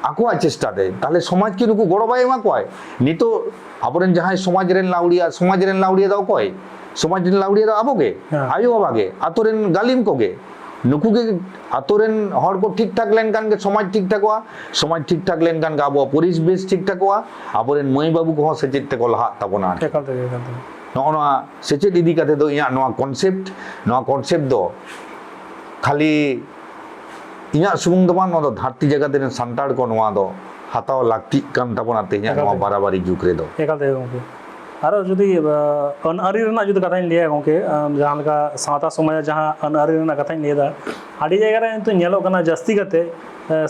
ᱟᱠᱚᱣᱟᱜ ᱪᱮᱥᱴᱟ ᱛᱮ, ᱛᱟᱦᱞᱮ ᱥᱚᱢᱟᱡᱽ ᱠᱤ ᱱᱩᱠᱩ ᱜᱚᱲᱚ ᱵᱟᱭ ᱮᱢᱟ ᱠᱚᱣᱟᱭ? ᱱᱤᱛᱚᱜ ᱟᱵᱚᱨᱮᱱ ᱡᱟᱦᱟᱸᱭ ᱥᱚᱢᱟᱡᱽ ᱨᱮᱱ ᱞᱟᱹᱣᱲᱤᱭᱟ, ᱥᱚᱢᱟᱡᱽ ᱨᱮᱱ ᱞᱟᱹᱣᱲᱤᱭᱟ ᱫᱚ ᱚᱠᱚᱭ? ᱥᱚᱢᱟᱡᱽ ᱨᱮᱱ ᱞᱟᱹᱣᱲᱤᱭᱟ ᱫᱚ ᱟᱵᱚ ᱜᱮ, ᱦᱮᱸ᱾ ᱟᱭᱳ ᱵᱟᱵᱟ ᱜᱮ, ᱟᱛᱳ ᱨᱮᱱ ᱜᱟᱹᱞᱤᱢ ᱠᱚᱜᱮ᱾ ᱱᱩᱠᱩ ᱜᱮ ᱟᱛᱳ ᱨᱮᱱ ᱦᱚᱲ ᱠᱚ ᱴᱷᱤᱠ ᱴᱷᱟᱠ ᱞᱮᱱᱠᱷᱟᱱ ᱜᱮ ᱥᱚᱢᱟᱡᱽ ᱴᱷᱤᱠ ᱴᱷᱟᱠᱚᱜᱼᱟ, ᱥᱚᱢᱟᱡᱽ ᱴᱷᱤᱠ ᱴᱷᱟᱠ ᱞᱮᱱᱠᱷᱟᱱ ᱜᱮ ᱟᱵᱚᱣᱟᱜ ᱯᱚᱨᱤᱵᱮᱥ ᱴᱷᱤᱠ ᱴᱷᱟᱠᱚᱜᱼᱟ, ᱟᱵᱚᱨᱮᱱ ᱢᱟᱹᱭ ᱵᱟᱹᱵᱩ ᱠᱚᱦᱚᱸ ᱥᱮᱪᱮᱫ ᱛᱮᱠᱚ ᱞᱟᱦᱟᱜ ᱛᱟᱵᱚᱱᱟ᱾ ᱮᱠᱟᱞ ᱛᱮᱜᱮ, ᱮᱠᱟᱞ ᱛᱮᱜᱮ᱾ ᱱᱚᱜᱼᱚ ᱱᱚᱣᱟ ᱥᱮᱪᱮᱫ ᱤᱫᱤ ᱠᱟᱛᱮ ᱫᱚ ᱤᱧᱟᱹᱜ ᱱᱚᱣᱟ concept, ᱱᱚᱣᱟ concept ᱫᱚ ᱠᱷᱟᱹᱞᱤ ᱤᱧᱟᱹᱜ ᱥᱩᱢᱩᱝ ᱫᱚ ᱵᱟᱝ, ᱱᱚᱣᱟ ᱫᱚ ᱫᱷᱟᱹᱨᱛᱤ ᱡᱟᱠᱟᱛ ᱨᱮᱱ ᱥᱟᱱᱛᱟᱲ ᱠᱚ ᱱᱚᱣᱟ ᱫᱚ ᱦᱟᱛᱟᱣ ᱞᱟᱹᱠᱛᱤᱜ ᱠᱟᱱ ᱛᱟᱵᱚᱱᱟ ᱛᱮᱦᱮᱧᱟᱜ ᱮᱠᱟᱞ ᱱᱚᱣᱟ ᱛᱮᱜᱮ᱾ ᱵᱟᱨᱟᱵᱟᱨᱤ ᱡᱩᱜᱽ ᱨᱮᱫᱚ᱾ ᱮᱠᱟᱞ ᱛᱮᱜᱮ ᱜᱚᱢᱠᱮ᱾ ᱟᱨᱚ ᱡᱩᱫᱤ ᱟᱹᱱ ᱟᱹᱨᱤ ᱨᱮᱱᱟᱜ ᱡᱩᱫᱤ ᱠᱟᱛᱷᱟᱧ ᱞᱟᱹᱭᱟ ᱜᱚᱢᱠᱮ, ᱡᱟᱦᱟᱸ ᱞᱮᱠᱟ ᱥᱟᱶᱛᱟ ᱥᱚᱢᱟᱡᱽ ᱡᱟᱦᱟᱸ ᱟᱹᱱ ᱟᱹᱨᱤ ᱨᱮᱱᱟᱜ ᱠᱟᱛᱷᱟᱧ ᱞᱟᱹᱭ ᱮᱫᱟ, ᱟᱹᱰᱤ ᱡᱟᱭᱜᱟ ᱨᱮ ᱱᱤᱛᱚᱜ ᱧᱮᱞᱚᱜ ᱠᱟᱱᱟ ᱡᱟᱹᱥᱛᱤ ᱠᱟᱛᱮ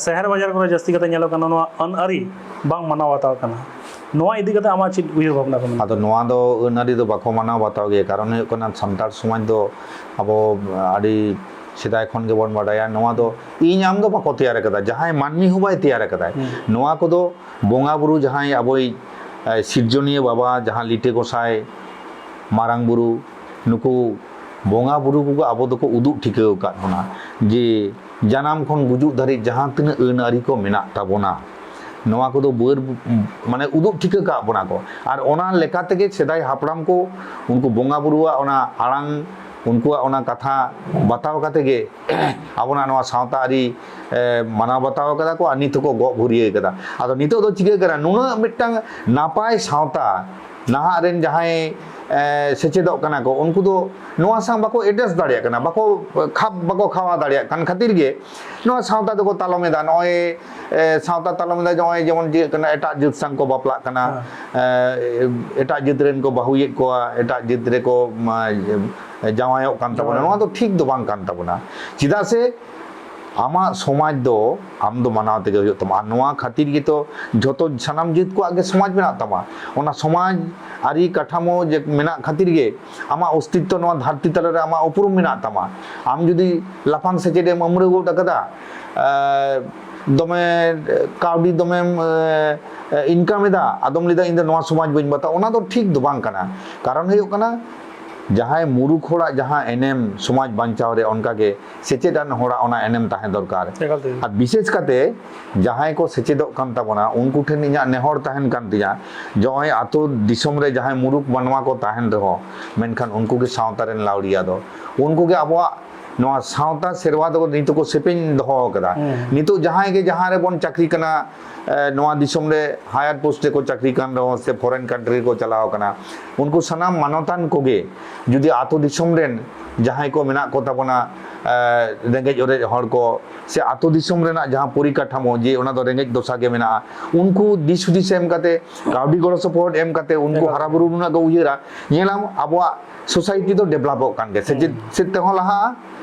ᱥᱟᱦᱟᱨ ᱵᱟᱡᱟᱨ ᱠᱚᱨᱮ ᱡᱟᱹᱥᱛᱤ ᱠᱟᱛᱮ ᱧᱮᱞᱚᱜ ᱠᱟᱱᱟ ᱱᱚᱣᱟ ᱟᱹᱱ ᱟᱹᱨᱤ ᱵᱟᱝ ᱢᱟᱱᱟᱣ ᱵᱟᱛᱟᱣ ᱠᱟᱱᱟ᱾ ᱱᱚᱣᱟ ᱤᱫᱤ ᱠᱟᱛᱮ ᱟᱢᱟᱜ ᱪᱮᱫ ᱩᱭᱦᱟᱹᱨ ᱵᱷᱟᱵᱽᱱᱟ ᱠᱚ ᱢᱮᱱᱟᱜᱼᱟ? ᱟᱫᱚ ᱱᱚᱣᱟ ᱫᱚ ᱟᱹᱱ ᱟᱹᱨᱤ ᱫᱚ ᱵᱟᱠᱚ ᱢᱟᱱᱟᱣ ᱵᱟᱛᱟᱣ ᱜᱮᱭᱟ᱾ ᱠᱟᱨᱚᱱ ᱦᱩᱭᱩᱜ ᱠᱟᱱᱟ, ᱥᱟᱱᱛᱟᱲ ᱥᱚᱢᱟᱡᱽ ᱫᱚ ᱟᱵᱚ ᱟᱹᱰᱤ ᱥᱮᱫᱟᱭ ᱠᱷᱚᱱ ᱜᱮᱵᱚᱱ ᱵᱟᱰᱟᱭᱟ, ᱱᱚᱣᱟ ᱫᱚ ᱤᱧ ᱟᱢ ᱫᱚ ᱵᱟᱠᱚ ᱛᱮᱭᱟᱨ ᱟᱠᱟᱫᱟ, ᱡᱟᱦᱟᱸᱭ ᱢᱟᱹᱱᱢᱤ ᱦᱚᱸ ᱵᱟᱭ ᱛᱮᱭᱟᱨ ᱟᱠᱟᱫᱟᱭ᱾ ᱱᱚᱣᱟ ᱠᱚᱫᱚ ᱵᱚᱸᱜᱟ ᱵᱩᱨᱩ ᱡᱟᱦᱟᱸᱭ ᱟᱵᱚᱭᱤᱡ ᱥᱤᱨᱡᱚᱱᱤᱭᱟᱹ ᱵᱟᱵᱟ, ᱡᱟᱦᱟᱸ ᱞᱤᱴᱟᱹ ᱜᱚᱸᱥᱟᱭ, ᱢᱟᱨᱟᱝ ᱵᱩᱨᱩ, ᱱᱩᱠᱩ ᱵᱚᱸᱜᱟ ᱵᱩᱨᱩ ᱠᱚᱜᱮ ᱟᱵᱚ ᱫᱚᱠᱚ ᱩᱫᱩᱜ ᱴᱷᱤᱠᱟᱹ ᱟᱠᱟᱫ ᱵᱚᱱᱟ ᱡᱮ ᱡᱟᱱᱟᱢ ᱠᱷᱚᱱ ᱜᱩᱡᱩᱜ ᱫᱷᱟᱹᱨᱤᱡ ᱡᱟᱦᱟᱸ ᱛᱤᱱᱟᱹᱜ ᱟᱹᱱ ᱟᱹᱨᱤ ᱠᱚ ᱢᱮᱱᱟᱜ ᱛᱟᱵᱚᱱᱟ, ᱱᱚᱣᱟ ᱠᱚᱫᱚ ᱵᱟᱹᱨ ᱢᱟᱱᱮ ᱩᱫᱩᱜ ᱴᱷᱤᱠᱟᱹ ᱠᱟᱜ ᱵᱚᱱᱟ ᱠᱚ᱾ ᱟᱨ ᱚᱱᱟ ᱞᱮᱠᱟ ᱛᱮᱜᱮ ᱥᱮᱫᱟᱭ ᱦᱟᱯᱲᱟᱢ ᱠᱚ ᱩᱱᱠᱩ ᱵᱚᱸᱜᱟ ᱵᱩᱨᱩᱣᱟᱜ ᱚᱱᱟ ᱟᱲᱟᱝ, ᱩᱱᱠᱩᱣᱟᱜ ᱚᱱᱟ ᱠᱟᱛᱷᱟ ᱵᱟᱛᱟᱣ ᱠᱟᱛᱮ ᱜᱮ ᱟᱵᱚᱱᱟᱜ ᱱᱚᱣᱟ ᱥᱟᱶᱛᱟ ᱟᱹᱨᱤ ᱢᱟᱱᱟᱣ ᱵᱟᱛᱟᱣ ᱠᱟᱫᱟ ᱠᱚ ᱟᱨ ᱱᱤᱛ ᱦᱚᱸᱠᱚ ᱜᱚᱜ ᱵᱷᱩᱨᱭᱟᱹ ᱠᱟᱫᱟ᱾ ᱟᱫᱚ ᱱᱤᱛᱚᱜ ᱫᱚ ᱪᱤᱠᱟᱹ ᱠᱟᱱᱟ, ᱱᱩᱱᱟᱹᱜ ᱢᱤᱫᱴᱟᱝ ᱱᱟᱯᱟᱭ ᱥᱟᱶᱛᱟ ᱱᱟᱦᱟᱜ ᱨᱮᱱ ᱡᱟᱦᱟᱸᱭ ᱥᱮᱪᱮᱫᱚᱜ ᱠᱟᱱᱟ ᱠᱚ, ᱩᱱᱠᱩ ᱫᱚ ᱱᱚᱣᱟ ᱥᱟᱶ ᱵᱟᱠᱚ ᱮᱰᱡᱟᱥᱴ ᱫᱟᱲᱮᱭᱟᱜ ᱠᱟᱱᱟ, ᱵᱟᱠᱚ ᱠᱷᱟᱯ ᱵᱟᱠᱚ ᱠᱷᱟᱣᱟ ᱫᱟᱲᱮᱭᱟᱜ ᱠᱟᱱ ᱠᱷᱟᱹᱛᱤᱨ ᱜᱮ ᱱᱚᱣᱟ ᱥᱟᱶᱛᱟ ᱫᱚᱠᱚ ᱛᱟᱞᱚᱢ ᱮᱫᱟ᱾ ᱱᱚᱜᱼᱚᱭ ᱥᱟᱶᱛᱟ ᱛᱟᱞᱚᱢ ᱮᱫᱟ, ᱱᱚᱜᱼᱚᱭ ᱡᱮᱢᱚᱱ ᱪᱤᱠᱟᱹᱜ ᱠᱟᱱᱟ, ᱮᱴᱟᱜ ᱡᱟᱹᱛ ᱥᱟᱶ ᱠᱚ ᱵᱟᱯᱞᱟᱜ ᱠᱟᱱᱟ, ᱮᱴᱟᱜ ᱡᱟᱹᱛ ᱨᱮᱱ ᱠᱚ ᱵᱟᱹᱦᱩᱭᱮᱫ ᱠᱚᱣᱟ, ᱮᱴᱟᱜ ᱡᱟᱹᱛ ᱨᱮᱠᱚ ᱡᱟᱶᱟᱭᱚᱜ ᱠᱟᱱ ᱛᱟᱵᱚᱱᱟ᱾ ᱱᱚᱣᱟ ᱫᱚ ᱴᱷᱤᱠ ᱫᱚ ᱵᱟᱝ ᱠᱟᱱ ᱛᱟᱵᱚᱱᱟ᱾ ᱪᱮᱫᱟᱜ ᱥᱮ ᱟᱢᱟᱜ ᱥᱚᱢᱟᱡᱽ ᱫᱚ ᱟᱢ ᱫᱚ ᱢᱟᱱᱟᱣ ᱛᱮᱜᱮ ᱦᱩᱭᱩᱜ ᱛᱟᱢᱟ᱾ ᱟᱨ ᱱᱚᱣᱟ ᱠᱷᱟᱹᱛᱤᱨ ᱜᱮᱛᱚ ᱡᱷᱚᱛᱚ ᱥᱟᱱᱟᱢ ᱡᱟᱹᱛ ᱠᱚᱣᱟᱜ ᱜᱮ ᱥᱚᱢᱟᱡᱽ ᱢᱮᱱᱟᱜ ᱛᱟᱢᱟ᱾ ᱚᱱᱟ ᱥᱚᱢᱟᱡᱽ ᱟᱹᱨᱤ ᱠᱟᱴᱷᱟᱢᱳ ᱡᱮ ᱢᱮᱱᱟᱜ ᱠᱷᱟᱹᱛᱤᱨ ᱜᱮ ᱟᱢᱟᱜ ᱚᱥᱛᱤᱛᱛᱚ ᱱᱚᱣᱟ ᱫᱷᱟᱹᱨᱛᱤ ᱛᱟᱞᱟ ᱨᱮ ᱟᱢᱟᱜ ᱩᱯᱨᱩᱢ ᱢᱮᱱᱟᱜ ᱛᱟᱢᱟ᱾ ᱟᱢ ᱡᱩᱫᱤ ᱞᱟᱯᱷᱟᱝ ᱥᱮᱪᱮᱫ ᱮᱢ ᱟᱹᱢᱲᱟᱹ ᱜᱚᱫ ᱟᱠᱟᱫᱟ, ᱫᱚᱢᱮ ᱠᱟᱹᱣᱰᱤ ᱫᱚᱢᱮᱢ ᱤᱱᱠᱟᱢ ᱮᱫᱟ, ᱟᱫᱚᱢ ᱞᱟᱹᱭᱫᱟ, "ᱤᱧ ᱫᱚ ᱱᱚᱣᱟ ᱥᱚᱢᱟᱡᱽ ᱵᱟᱹᱧ ᱵᱟᱛᱟᱣᱟ", ᱚᱱᱟ ᱫᱚ ᱴᱷᱤᱠ ᱫᱚ ᱵᱟᱝ ᱠᱟᱱᱟ᱾ ᱠᱟᱨᱚᱱ ᱦᱩᱭᱩᱜ ᱠᱟᱱᱟ, ᱡᱟᱦᱟᱸᱭ ᱢᱩᱨᱩᱠᱷ ᱦᱚᱲᱟᱜ ᱡᱟᱦᱟᱸ ᱮᱱᱮᱢ ᱥᱚᱢᱟᱡᱽ ᱵᱟᱧᱪᱟᱣ ᱨᱮ, ᱚᱱᱠᱟᱜᱮ ᱥᱮᱪᱮᱫ ᱟᱱ ᱦᱚᱲᱟᱜ ᱚᱱᱟ ᱮᱱᱮᱢ ᱛᱟᱦᱮᱸ ᱫᱚᱨᱠᱟᱨ᱾ ᱮᱠᱟᱞ ᱛᱮ᱾ ᱟᱨ ᱵᱤᱥᱮᱥ ᱠᱟᱛᱮ ᱡᱟᱦᱟᱸᱭ ᱠᱚ ᱥᱮᱪᱮᱫᱚᱜ ᱠᱟᱱ ᱛᱟᱵᱚᱱᱟ, ᱩᱱᱠᱩ ᱴᱷᱮᱱ ᱤᱧᱟᱹᱜ ᱱᱮᱦᱚᱨ ᱛᱟᱦᱮᱱ ᱠᱟᱱ ᱛᱤᱧᱟᱹ, ᱱᱚᱜᱼᱚᱭ ᱟᱛᱳ ᱫᱤᱥᱚᱢ ᱨᱮ ᱡᱟᱦᱟᱸᱭ ᱢᱩᱨᱩᱠᱷ ᱢᱟᱱᱣᱟ ᱠᱚ ᱛᱟᱦᱮᱱ ᱨᱮᱦᱚᱸ, ᱢᱮᱱᱠᱷᱟᱱ ᱩᱱᱠᱩ ᱜᱮ ᱥᱟᱶᱛᱟ ᱨᱮᱱ ᱞᱟᱹᱣᱲᱤᱭᱟ ᱫᱚ᱾ ᱩᱱᱠᱩ ᱜᱮ ᱟᱵᱚᱣᱟᱜ ᱱᱚᱣᱟ ᱥᱟᱶᱛᱟ ᱥᱮᱨᱣᱟ ᱫᱚ ᱱᱤᱛᱚᱜ ᱠᱚ ᱥᱮᱯᱮᱧ ᱫᱚᱦᱚ ᱟᱠᱟᱫᱟ᱾ ᱱᱤᱛᱚᱜ ᱡᱟᱦᱟᱸᱭ ᱜᱮ ᱡᱟᱦᱟᱸ ᱨᱮᱵᱚᱱ ᱪᱟᱹᱠᱨᱤ ᱠᱟᱱᱟ, ᱮ, ᱱᱚᱣᱟ ᱫᱤᱥᱚᱢ ᱨᱮ ᱦᱟᱭᱟᱨ ᱯᱳᱥᱴ ᱨᱮᱠᱚ ᱪᱟᱹᱠᱨᱤ ᱠᱟᱱ ᱨᱮᱦᱚᱸ ᱥᱮ ᱯᱷᱚᱨᱮᱱ ᱠᱟᱱᱴᱨᱤ ᱨᱮᱠᱚ ᱪᱟᱞᱟᱣ ᱠᱟᱱᱟ, ᱩᱱᱠᱩ ᱥᱟᱱᱟᱢ ᱢᱟᱱᱚᱛᱟᱱ ᱠᱚᱜᱮ ᱡᱩᱫᱤ ᱟᱛᱳ ᱫᱤᱥᱚᱢ ᱨᱮᱱ ᱡᱟᱦᱟᱸᱭ ᱠᱚ ᱢᱮᱱᱟᱜ ᱠᱚ ᱛᱟᱵᱚᱱᱟ, ᱮ, ᱨᱮᱸᱜᱮᱡ ᱚᱨᱮᱡ ᱦᱚᱲ ᱠᱚ ᱥᱮ ᱟᱛᱳ ᱫᱤᱥᱚᱢ ᱨᱮᱱᱟᱜ ᱡᱟᱦᱟᱸ ᱯᱚᱨᱤᱠᱟᱴᱷᱟᱢᱳ ᱡᱮ ᱚᱱᱟ ᱫᱚ ᱨᱮᱸᱜᱮᱡ ᱫᱚᱥᱟ ᱜᱮ ᱢᱮᱱᱟᱜᱼᱟ, ᱩᱱᱠᱩ ᱫᱤᱥ ᱦᱩᱫᱤᱥ ᱮᱢ ᱠᱟᱛᱮ, ᱠᱟᱹᱣᱰᱤ ᱜᱚᱲᱚ ᱥᱚᱯᱚᱦᱚᱫ ᱮᱢ ᱠᱟᱛᱮ, ᱩᱱᱠᱩ ᱮᱠᱟᱞ᱾ ᱦᱟᱨᱟ ᱵᱩᱨᱩ ᱨᱮᱱᱟᱜ ᱠᱚ ᱩᱭᱦᱟᱹᱨᱟ, ᱧᱮᱞᱟᱢ ᱟᱵᱚᱣᱟᱜ ᱥᱳᱥᱟᱭᱴᱤ ᱫᱚ ᱰᱮᱵᱷᱞᱚᱯᱚᱜ ᱠᱟᱱ ᱜᱮᱭᱟ, ᱥᱮᱪᱮᱫ ᱦᱩᱸ᱾ ᱥᱮᱫ ᱛᱮᱦᱚᱸ ᱞᱟᱦᱟᱜᱼᱟ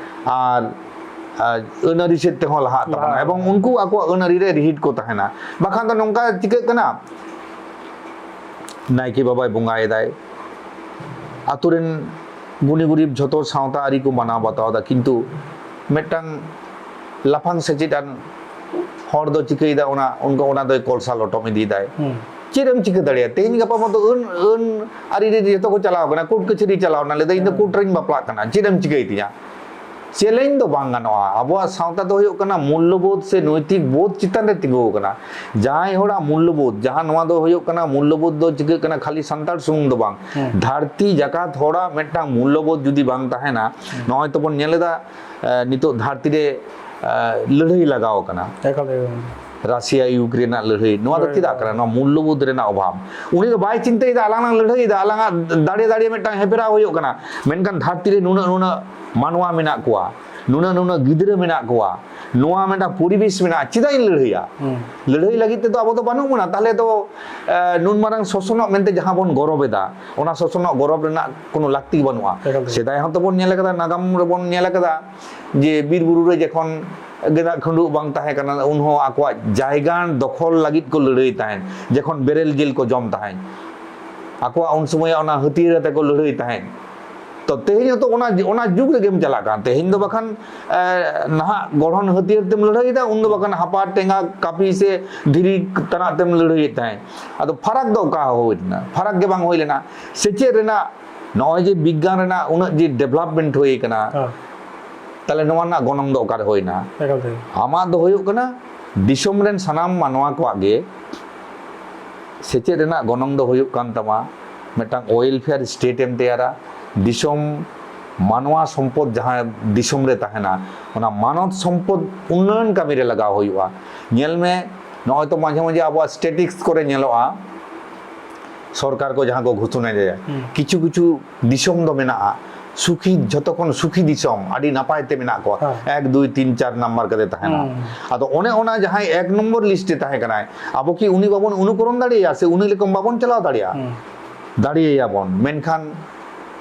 ᱟᱨ, ᱟᱨ ᱟᱹᱱ ᱟᱹᱨᱤ ᱥᱮᱫ ᱛᱮᱦᱚᱸ ᱞᱟᱦᱟᱜ ᱛᱟᱵᱚᱱᱟ, ᱞᱟᱦᱟᱜᱼᱟ᱾ ᱮᱵᱚᱝ ᱩᱱᱠᱩ ᱟᱠᱚᱣᱟᱜ ᱟᱹᱱ ᱟᱹᱨᱤ ᱨᱮ ᱨᱤᱦᱤᱴ ᱠᱚ ᱛᱟᱦᱮᱱᱟ᱾ ᱵᱟᱠᱷᱟᱱ ᱫᱚ ᱱᱚᱝᱠᱟ ᱪᱤᱠᱟᱹᱜ ᱠᱟᱱᱟ, ᱱᱟᱭᱠᱮ ᱵᱟᱵᱟᱭ ᱵᱚᱸᱜᱟᱭᱮᱫᱟᱭ, ᱟᱛᱳ ᱨᱮᱱ ᱜᱩᱱᱤ ᱜᱩᱨᱤᱵ ᱡᱷᱚᱛᱚ ᱥᱟᱶᱛᱟ ᱟᱹᱨᱤ ᱠᱚ ᱢᱟᱱᱟᱣ ᱵᱟᱛᱟᱣ ᱮᱫᱟ, ᱠᱤᱱᱛᱩ ᱢᱤᱫᱴᱟᱝ ᱞᱟᱯᱷᱟᱝ ᱥᱮᱪᱮᱫ ᱟᱱ ᱦᱚᱲ ᱫᱚ ᱪᱤᱠᱟᱹᱭᱮᱫᱟ, ᱚᱱᱟ ᱚᱱᱠᱟ ᱚᱱᱟ ᱫᱚᱭ ᱠᱚᱞᱥᱟ ᱞᱚᱴᱚᱢ ᱤᱫᱤᱭᱮᱫᱟᱭ᱾ ᱦᱩᱸ᱾ ᱪᱮᱫ ᱮᱢ ᱪᱤᱠᱟᱹ ᱫᱟᱲᱮᱭᱟᱜᱼᱟ? ᱛᱮᱦᱮᱧ ᱜᱟᱯᱟ ᱢᱟᱛᱚ ᱟᱹᱱ ᱟᱹᱱ ᱟᱹᱨᱤ ᱨᱮ ᱡᱚᱛᱚ ᱠᱚ ᱪᱟᱞᱟᱣ ᱠᱟᱱᱟ, ᱠᱳᱨᱴ ᱠᱟᱹᱪᱷᱟᱹᱨᱤ ᱪᱟᱞᱟᱣ ᱮᱱᱟ, ᱞᱟᱹᱭᱫᱟ ᱤᱧ ᱫᱚ ᱦᱮᱸ᱾ ᱠᱳᱨᱴ ᱨᱮᱧ ᱵᱟᱯᱞᱟᱜ ᱠᱟᱱᱟ, ᱪᱮᱫ ᱮᱢ ᱪᱤᱠᱟᱹᱭ ᱛᱤᱧᱟ? ᱪᱮᱞᱮᱧ ᱫᱚ ᱵᱟᱝ ᱜᱟᱱᱚᱜᱼᱟ᱾ ᱟᱵᱚᱣᱟᱜ ᱥᱟᱶᱛᱟ ᱫᱚ ᱦᱩᱭᱩᱜ ᱠᱟᱱᱟ ᱢᱩᱞᱞᱚᱵᱳᱫᱷ ᱥᱮ ᱱᱳᱭᱛᱤᱠ ᱵᱳᱫᱷ ᱪᱮᱛᱟᱱ ᱨᱮ ᱛᱤᱸᱜᱩ ᱟᱠᱟᱱᱟ᱾ ᱡᱟᱦᱟᱸᱭ ᱦᱚᱲᱟᱜ ᱢᱩᱞᱞᱚᱵᱳᱫᱷ, ᱡᱟᱦᱟᱸ ᱱᱚᱣᱟ ᱫᱚ ᱦᱩᱭᱩᱜ ᱠᱟᱱᱟ, ᱢᱩᱞᱞᱚᱵᱳᱫᱷ ᱫᱚ ᱪᱤᱠᱟᱹᱜ ᱠᱟᱱᱟ, ᱠᱷᱟᱹᱞᱤ ᱥᱟᱱᱛᱟᱲ ᱥᱩᱢᱩᱝ ᱫᱚ ᱵᱟᱝ, ᱦᱮᱸ᱾ ᱫᱷᱟᱹᱨᱛᱤ ᱡᱟᱠᱟᱛ ᱦᱚᱲᱟᱜ ᱢᱤᱫᱴᱟᱝ ᱢᱩᱞᱞᱚᱵᱳᱫᱷ ᱡᱩᱫᱤ ᱵᱟᱝ ᱛᱟᱦᱮᱱᱟ, ᱦᱮᱸ᱾ ᱱᱚᱜᱼᱚᱭ ᱛᱚᱵᱚᱱ ᱧᱮᱞ ᱮᱫᱟ, ᱮ, ᱱᱤᱛᱚᱜ ᱫᱷᱟᱹᱨᱛᱤ ᱨᱮ, ᱮ, ᱞᱟᱹᱲᱦᱟᱹᱭ ᱞᱟᱜᱟᱣ ᱠᱟᱱᱟ᱾ ᱮᱠᱟᱞ, ᱮᱠᱟᱞ᱾ ᱨᱟᱥᱤᱭᱟ ᱤᱭᱩᱠᱨᱮᱱ ᱨᱮᱱᱟᱜ ᱞᱟᱹᱲᱦᱟᱹᱭ, ᱱᱚᱣᱟ ᱫᱚ ᱦᱳᱭ, ᱪᱮᱫᱟᱜ ᱦᱳᱭ᱾ ᱠᱟᱱᱟ? ᱱᱚᱣᱟ ᱢᱩᱞᱞᱚᱵᱳᱫᱷ ᱨᱮᱱᱟᱜ ᱚᱵᱷᱟᱵᱽ᱾ ᱩᱱᱤ ᱫᱚ ᱵᱟᱭ ᱪᱤᱱᱛᱟᱹᱭᱮᱫᱟ, ᱟᱞᱟᱝ ᱞᱟᱝ ᱞᱟᱹᱲᱦᱟᱹᱭᱮᱫᱟ, ᱟᱞᱟᱝᱟᱜ ᱫᱟᱲᱮ ᱫᱟᱲᱮ ᱢᱤᱫᱴᱟᱝ ᱦᱮᱯᱮᱨᱟᱣ ᱦᱩᱭᱩᱜ ᱠᱟᱱᱟ, ᱢᱮᱱᱠᱷᱟᱱ ᱫᱷᱟᱹᱨᱛᱤ ᱨᱮ ᱱᱩᱱᱟᱹᱜ ᱱᱩᱱᱟᱹᱜ ᱢᱟᱱᱣᱟ ᱢᱮᱱᱟᱜ ᱠᱚᱣᱟ, ᱱᱩᱱᱟᱹᱜ ᱱᱩᱱᱟᱹᱜ ᱜᱤᱫᱽᱨᱟᱹ ᱢᱮᱱᱟᱜ ᱠᱚᱣᱟ, ᱱᱚᱣᱟ ᱢᱤᱫᱴᱟᱝ ᱯᱚᱨᱤᱵᱮᱥ ᱢᱮᱱᱟᱜᱼᱟ, ᱪᱮᱫᱟᱜ ᱤᱧ ᱞᱟᱹᱲᱦᱟᱹᱭᱟ? ᱦᱩᱸ᱾ ᱞᱟᱹᱲᱦᱟᱹᱭ ᱞᱟᱹᱜᱤᱫ ᱛᱮᱫᱚ ᱟᱵᱚ ᱫᱚ ᱵᱟᱹᱱᱩᱜ ᱵᱚᱱᱟ, ᱛᱟᱦᱚᱞᱮ ᱫᱚ, ᱮ, ᱱᱩᱱ ᱢᱟᱨᱟᱝ ᱥᱚᱥᱚᱱᱚᱜ ᱢᱮᱱᱛᱮ ᱡᱟᱦᱟᱸ ᱵᱚᱱ ᱜᱚᱨᱚᱵ ᱮᱫᱟ, ᱚᱱᱟ ᱥᱚᱥᱚᱱᱚᱜ ᱜᱚᱨᱚᱵ ᱨᱮᱱᱟᱜ ᱠᱳᱱᱳ ᱞᱟᱹᱠᱛᱤ ᱵᱟᱹᱱᱩᱜᱼᱟ᱾ ᱮᱠᱟᱞ ᱜᱮ᱾ ᱥᱮᱫᱟᱭ ᱦᱚᱸ ᱛᱚᱵᱚᱱ ᱧᱮᱞ ᱟᱠᱟᱫᱟ, ᱱᱟᱜᱟᱢ ᱨᱮᱵᱚᱱ ᱧᱮᱞ ᱟᱠᱟᱫᱟ ᱡᱮ ᱵᱤᱨ ᱵᱩᱨᱩ ᱨᱮ ᱡᱚᱠᱷᱚᱱ ᱜᱮᱸᱫᱟᱜ ᱠᱷᱟᱹᱰᱩᱣᱟᱹᱜ ᱵᱟᱝ ᱛᱟᱦᱮᱸ ᱠᱟᱱᱟ, ᱩᱱᱦᱚᱸ ᱟᱠᱚᱣᱟᱜ ᱡᱟᱭᱜᱟ ᱫᱚᱠᱷᱚᱞ ᱞᱟᱹᱜᱤᱫ ᱠᱚ ᱞᱟᱹᱲᱦᱟᱹᱭ ᱛᱟᱦᱮᱸᱫ, ᱡᱚᱠᱷᱚᱱ ᱵᱮᱨᱮᱞ ᱡᱤᱞ ᱠᱚ ᱡᱚᱢ ᱛᱟᱦᱮᱸᱫ, ᱟᱠᱚᱣᱟᱜ ᱩᱱ ᱥᱚᱢᱚᱭ ᱚᱱᱟ ᱦᱟᱹᱛᱭᱟᱹᱨ ᱟᱛᱮ ᱠᱚ ᱞᱟᱹᱲᱦᱟᱹᱭ ᱛᱟᱦᱮᱸᱫ᱾ ᱛᱚ ᱛᱮᱦᱮᱧ ᱦᱚᱸᱛᱚ ᱚᱱᱟ, ᱚᱱᱟ ᱡᱩᱜᱽ ᱨᱮᱜᱮᱢ ᱪᱟᱞᱟᱜ ᱠᱟᱱᱟ᱾ ᱛᱮᱦᱮᱧ ᱫᱚ ᱵᱟᱠᱷᱟᱱ, ᱮ, ᱱᱟᱦᱟᱜ ᱜᱚᱲᱦᱚᱱ ᱦᱟᱹᱛᱭᱟᱹᱨ ᱛᱮᱢ ᱞᱟᱹᱲᱦᱟᱹᱭᱮᱫᱟ, ᱩᱱ ᱫᱚ ᱵᱟᱠᱷᱟᱱ ᱦᱟᱯᱟ, ᱴᱮᱸᱜᱟ, ᱠᱟᱹᱯᱤ ᱥᱮ ᱫᱷᱤᱨᱤ ᱛᱟᱱᱟᱜ ᱛᱮᱢ ᱞᱟᱹᱲᱦᱟᱹᱭᱮᱫ ᱛᱟᱦᱮᱸᱫ᱾ ᱟᱫᱚ ᱯᱷᱟᱨᱟᱠ ᱫᱚ ᱚᱠᱟ ᱦᱩᱭ ᱞᱮᱱᱟ? ᱯᱷᱟᱨᱟᱠ ᱜᱮ ᱵᱟᱝ ᱦᱩᱭ ᱞᱮᱱᱟ᱾ ᱥᱮᱪᱮᱫ ᱨᱮᱱᱟᱜ, ᱱᱚᱜᱼᱚᱭ ᱡᱮ ᱵᱤᱜᱽᱜᱟᱱ ᱨᱮᱱᱟᱜ ᱩᱱᱟᱹᱜ ᱡᱮ ᱰᱮᱵᱷᱞᱚᱯᱢᱮᱱᱴ ᱦᱩᱭ ᱠᱟᱱᱟ, ᱦᱮᱸ᱾ ᱛᱟᱦᱞᱮ ᱱᱚᱣᱟ ᱨᱮᱱᱟᱜ ᱜᱚᱱᱚᱝ ᱫᱚ ᱚᱠᱟᱨᱮ ᱦᱩᱭᱱᱟ? ᱮᱠᱟᱞ ᱛᱮ᱾ ᱟᱢᱟᱜ ᱫᱚ ᱦᱩᱭᱩᱜ ᱠᱟᱱᱟ ᱫᱤᱥᱚᱢ ᱨᱮᱱ ᱥᱟᱱᱟᱢ ᱢᱟᱱᱣᱟ ᱠᱚᱣᱟᱜ ᱜᱮ ᱥᱮᱪᱮᱫ ᱨᱮᱱᱟᱜ ᱜᱚᱱᱚᱝ ᱫᱚ ᱦᱩᱭᱩᱜ ᱠᱟᱱ ᱛᱟᱢᱟ ᱢᱤᱫᱴᱟᱝ ᱳᱭᱮᱞᱯᱷᱮᱭᱟᱨ ᱥᱴᱮᱴ ᱮᱢ ᱛᱮᱭᱟᱨᱟ, ᱫᱤᱥᱚᱢ ᱢᱟᱱᱣᱟ ᱥᱚᱢᱯᱚᱫ ᱡᱟᱦᱟᱸ ᱫᱤᱥᱚᱢ ᱨᱮ ᱛᱟᱦᱮᱱᱟ, ᱚᱱᱟ ᱢᱟᱱᱚᱛ ᱥᱚᱢᱯᱚᱫ ᱩᱱᱱᱚᱭᱚᱱ ᱠᱟᱹᱢᱤ ᱨᱮ ᱞᱟᱜᱟᱣ ᱦᱩᱭᱩᱜᱼᱟ᱾ ᱧᱮᱞ ᱢᱮ, ᱱᱚᱜᱼᱚᱭ ᱛᱚ ᱢᱟᱡᱷᱮ ᱢᱟᱡᱷᱮ ᱟᱵᱚᱣᱟᱜ ᱥᱴᱮᱴᱤᱠᱥ ᱠᱚᱨᱮ ᱧᱮᱞᱚᱜᱼᱟ, ᱥᱚᱨᱠᱟᱨ ᱠᱚ ᱡᱟᱦᱟᱸ ᱠᱚ ᱜᱷᱳᱥᱚᱱᱟ ᱮᱫᱟ, ᱦᱩᱸ᱾ ᱠᱤᱪᱷᱩ ᱠᱤᱪᱷᱩ ᱫᱤᱥᱚᱢ ᱫᱚ ᱢᱮᱱᱟᱜᱼᱟ ᱥᱩᱠᱷᱤ, ᱡᱷᱚᱛᱚ ᱠᱷᱚᱱ ᱥᱩᱠᱷᱤ ᱫᱤᱥᱚᱢ, ᱟᱹᱰᱤ ᱱᱟᱯᱟᱭ ᱛᱮ ᱢᱮᱱᱟᱜ ᱠᱚᱣᱟ, ᱦᱮᱸ᱾ ᱮᱠ, ᱫᱩᱭ, ᱛᱤᱱ, ᱪᱟᱨ ᱱᱟᱢᱵᱟᱨ ᱠᱟᱛᱮ ᱛᱟᱦᱮᱱᱟ᱾ ᱦᱩᱸ᱾ ᱟᱫᱚ ᱚᱱᱮ ᱚᱱᱟ ᱡᱟᱦᱟᱸᱭ ᱮᱠ ᱱᱚᱢᱵᱚᱨ ᱞᱤᱥᱴ ᱨᱮ ᱛᱟᱦᱮᱸ ᱠᱟᱱᱟᱭ, ᱟᱵᱚ ᱠᱤ ᱩᱱᱤ ᱵᱟᱵᱚᱱ ᱚᱱᱩᱠᱚᱨᱚᱱ ᱫᱟᱲᱮᱭᱟᱭᱟ ᱥᱮ ᱩᱱᱤ ᱞᱮᱠᱟ ᱵᱟᱵᱚᱱ ᱪᱟᱞᱟᱣ ᱫᱟᱲᱮᱭᱟᱜᱼᱟ? ᱦᱩᱸ᱾ ᱫᱟᱲᱮᱭᱟᱭᱟᱵᱚᱱ, ᱢᱮᱱᱠᱷᱟᱱ